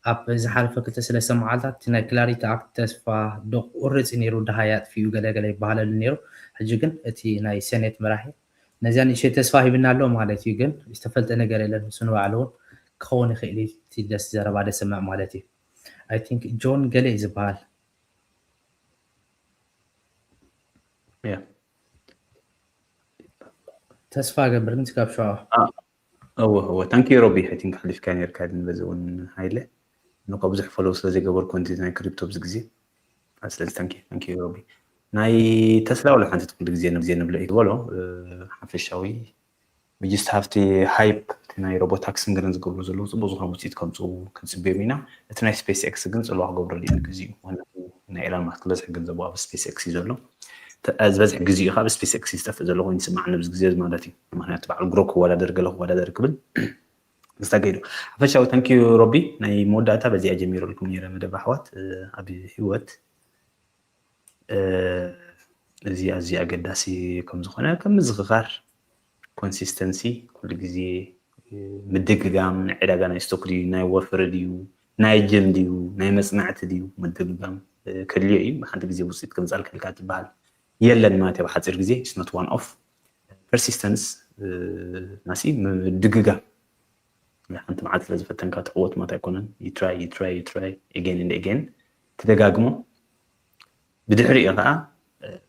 ኣብ ዝሓለፈ ክልተ ሰለስተ መዓልታት እቲ ናይ ክላሪቲ ኣክት ተስፋ ዶ ቁርፅ ነይሩ ድሃይ ኣጥፊኡ ገለገለ ይበሃለሉ ነይሩ። ሕጂ ግን እቲ ናይ ሴኔት መራሒ ነዚኣ ንእሽተይ ተስፋ ሂብና ኣሎ ማለት እዩ። ግን ዝተፈልጠ ነገር የለን። ንሱ ንባዕሉ እውን ክኸውን ይኽእል እዩ። እቲ ደስ ዘረባ ደሰምዕ ማለት እዩ። ኣይ ቲንክ ጆን ገለ እዩ ዝበሃል። ተስፋ ገብር ግን ካብ ሸዋ እወ እወ ታንኪ ሮቢ። ኣይ ቲንክ ሓሊፍካ ነርካ ግን በዚ እውን ሃይለ ንኮ ብዙሕ ፎሎው ስለ ዘይገበርኩ ነዚ ናይ ክሪፕቶ ኣብዚ ግዜ። ስለዚ ታንኪ ታንኪ ሮቢ። ናይ ተስላ ወላ ሓንቲ ትኩሉ ግዜ ንግዜ ንብሎ እዩ ዝበሎ ሓፈሻዊ ብጅስት ሃፍቲ ሃይፕ እቲ ናይ ሮቦታክስን ገለን ዝገብሩ ዘለዉ ፅቡቅ ዝኾነ ውፅኢት ከምፅኡ ክንፅበዮም ኢና። እቲ ናይ ስፔስ ኤክስ ግን ፅልዋ ክገብረሉ እዩ ግዜኡ። ምክንያቱ ናይ ኤላን ማስክ ዝበዝሕ ገንዘቡ ኣብ ስፔስ ኤክስ እዩ ዘሎ። ዝበዝሕ ግዜኡ ካብ ስፔስ ኤክስ ዝጠፍእ ዘሎ ኮይኑ ይስማዕ ነብዚ ግዜ ማለት እዩ። ምክንያቱ በዓል ግሮ ክወዳደር ገለ ክወዳደር ክብል ምስታ ገይዱ ሓፈሻዊ ታንኪዩ ሮቢ። ናይ መወዳእታ በዚኣ ጀሚረልኩም ነረ መደብ ኣሕዋት ኣብ ህይወት እዚ ኣዝዩ ኣገዳሲ ከም ዝኾነ ከም ምዝኽኻር ኮንሲስተንሲ ኩሉ ግዜ ምድግጋም ናይ ዕዳጋ ናይ ስቶክ ድዩ ናይ ወፍሪ ድዩ ናይ ጅም ድዩ ናይ መፅናዕቲ ድዩ ምድግጋም ከድልዮ እዩ። ብሓንቲ ግዜ ውፅኢት ከምፃልካ ኢልካ ትበሃል የለን ማለት እዩ። ብሓፂር ግዜ ስኖት ዋን ኦፍ ፐርሲስተንስ ናሲ ምድግጋም ሓንቲ መዓልቲ ስለ ዝፈተንካ ትዕወት ማለት ኣይኮነን። You try you try you try again and again ትደጋግሞ ብድሕሪኡ ከዓ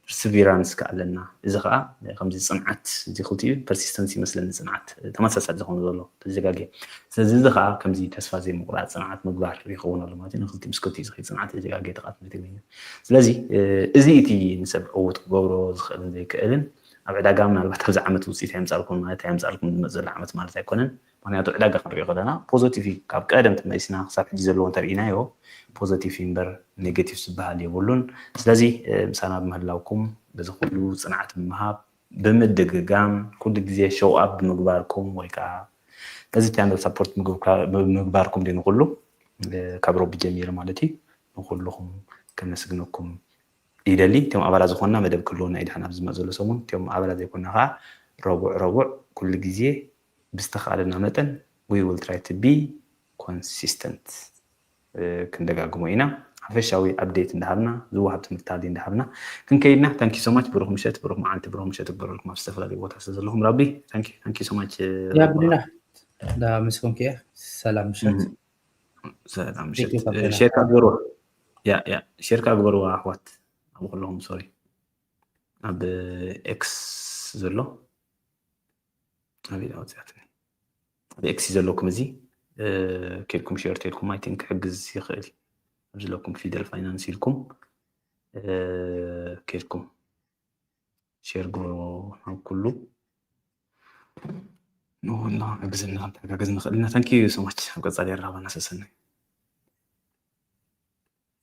ፐርሲቪራንስ ከኣለና እዚ ከዓ ከምዚ ፅንዓት እዚ ክልቲኡ ፐርሲስተንስ ይመስለኒ ፅንዓት ተመሳሳሊ ዝኾኑ ዘሎ ተዘጋግየ። ስለዚ እዚ ከዓ ከምዚ ተስፋ ዘይምቁራፅ ፅንዓት ምግባር ይኸውን ኣሎ ማለት እዩ። ንክልቲኡ ምስ ክልቲኡ ዝኸይድ ፅንዓት ተዘጋግየ ተቃት ትግርኛ። ስለዚ እዚ እቲ ንሰብ ዕዉት ክገብሮ ዝኽእልን ዘይክእልን ኣብ ዕዳጋ ምናልባት ኣብዚ ዓመት ውፅኢት ኣየምፃልኩም ማለት ኣየምፃልኩም ዝመፅ ዘሎ ዓመት ማለት ኣይኮነን። ምክንያቱ ዕዳጋ ክንሪኦ ከለና ፖዘቲቭ እዩ። ካብ ቀደም ተመሊስና ክሳብ ሕጂ ዘለዎ እንተርኢናዮ ፖዘቲቭ እምበር ኔጌቲቭ ዝበሃል የብሉን። ስለዚ ምሳና ብምህላውኩም በዚ ኩሉ ፅንዓት ብምሃብ ብምድግጋም ኩሉ ግዜ ሸው ኣፕ ብምግባርኩም ወይ ከዓ ነዚ ቻነል ሳፖርት ብምግባርኩም ድዩ ንኩሉ ካብ ሮቢ ጀሚሩ ማለት እዩ ንኩልኹም ከመስግነኩም ይደሊ። እቶም ኣባላት ዝኾንና መደብ ክህልወና እዩ ድሓን ኣብ ዝመፅ ዘሎ ሰሙን። እቶም ኣባላት ዘይኮንና ከዓ ረቡዕ ረቡዕ ኩሉ ግዜ ብዝተኻእለና መጠን we will try to be consistent ክንደጋግሞ ኢና። ሓፈሻዊ ኣፕዴት እንዳሃብና ዝወሃብ ትምህርቲ ኣሊ እንዳሃብና ክንከይድና። Thank you so much። ብሩኽ ምሸት፣ ብሩኽ መዓልቲ፣ ብሩኽ ምሸት ይግበረልኩም ኣብ ዝተፈላለዩ ቦታ ስለ ዘለኹም። ራቢ thank you so much። ያብልና ዳ ምስ ኮንክ እየ። ሰላም ምሸት። ሰላም ምሸት። ሼር ካግበርዋ ያ ያ ሼር ካግበርዋ ኣሕዋት ኣብ ኩለኹም ሶሪ ኣብ ኤክስ ዘሎ ኣቤት ኣውፅያትኒ ኣብ ኤክስ ዘለኩም እዚ ከድኩም ሼር ተልኩም ኣይ ቲንክ ክሕግዝ ይኽእል። ኣብ ዘለኩም ፊደል ፋይናንስ ኢልኩም ከድኩም ሼር ግበርዎ ናብ ኩሉ ንኩልና ሕግዝና ክንተሓጋገዝ ንኽእል ኢና። Thank you so much። ኣብ ቀፃሊ የራኸበና ሰሰናዩ።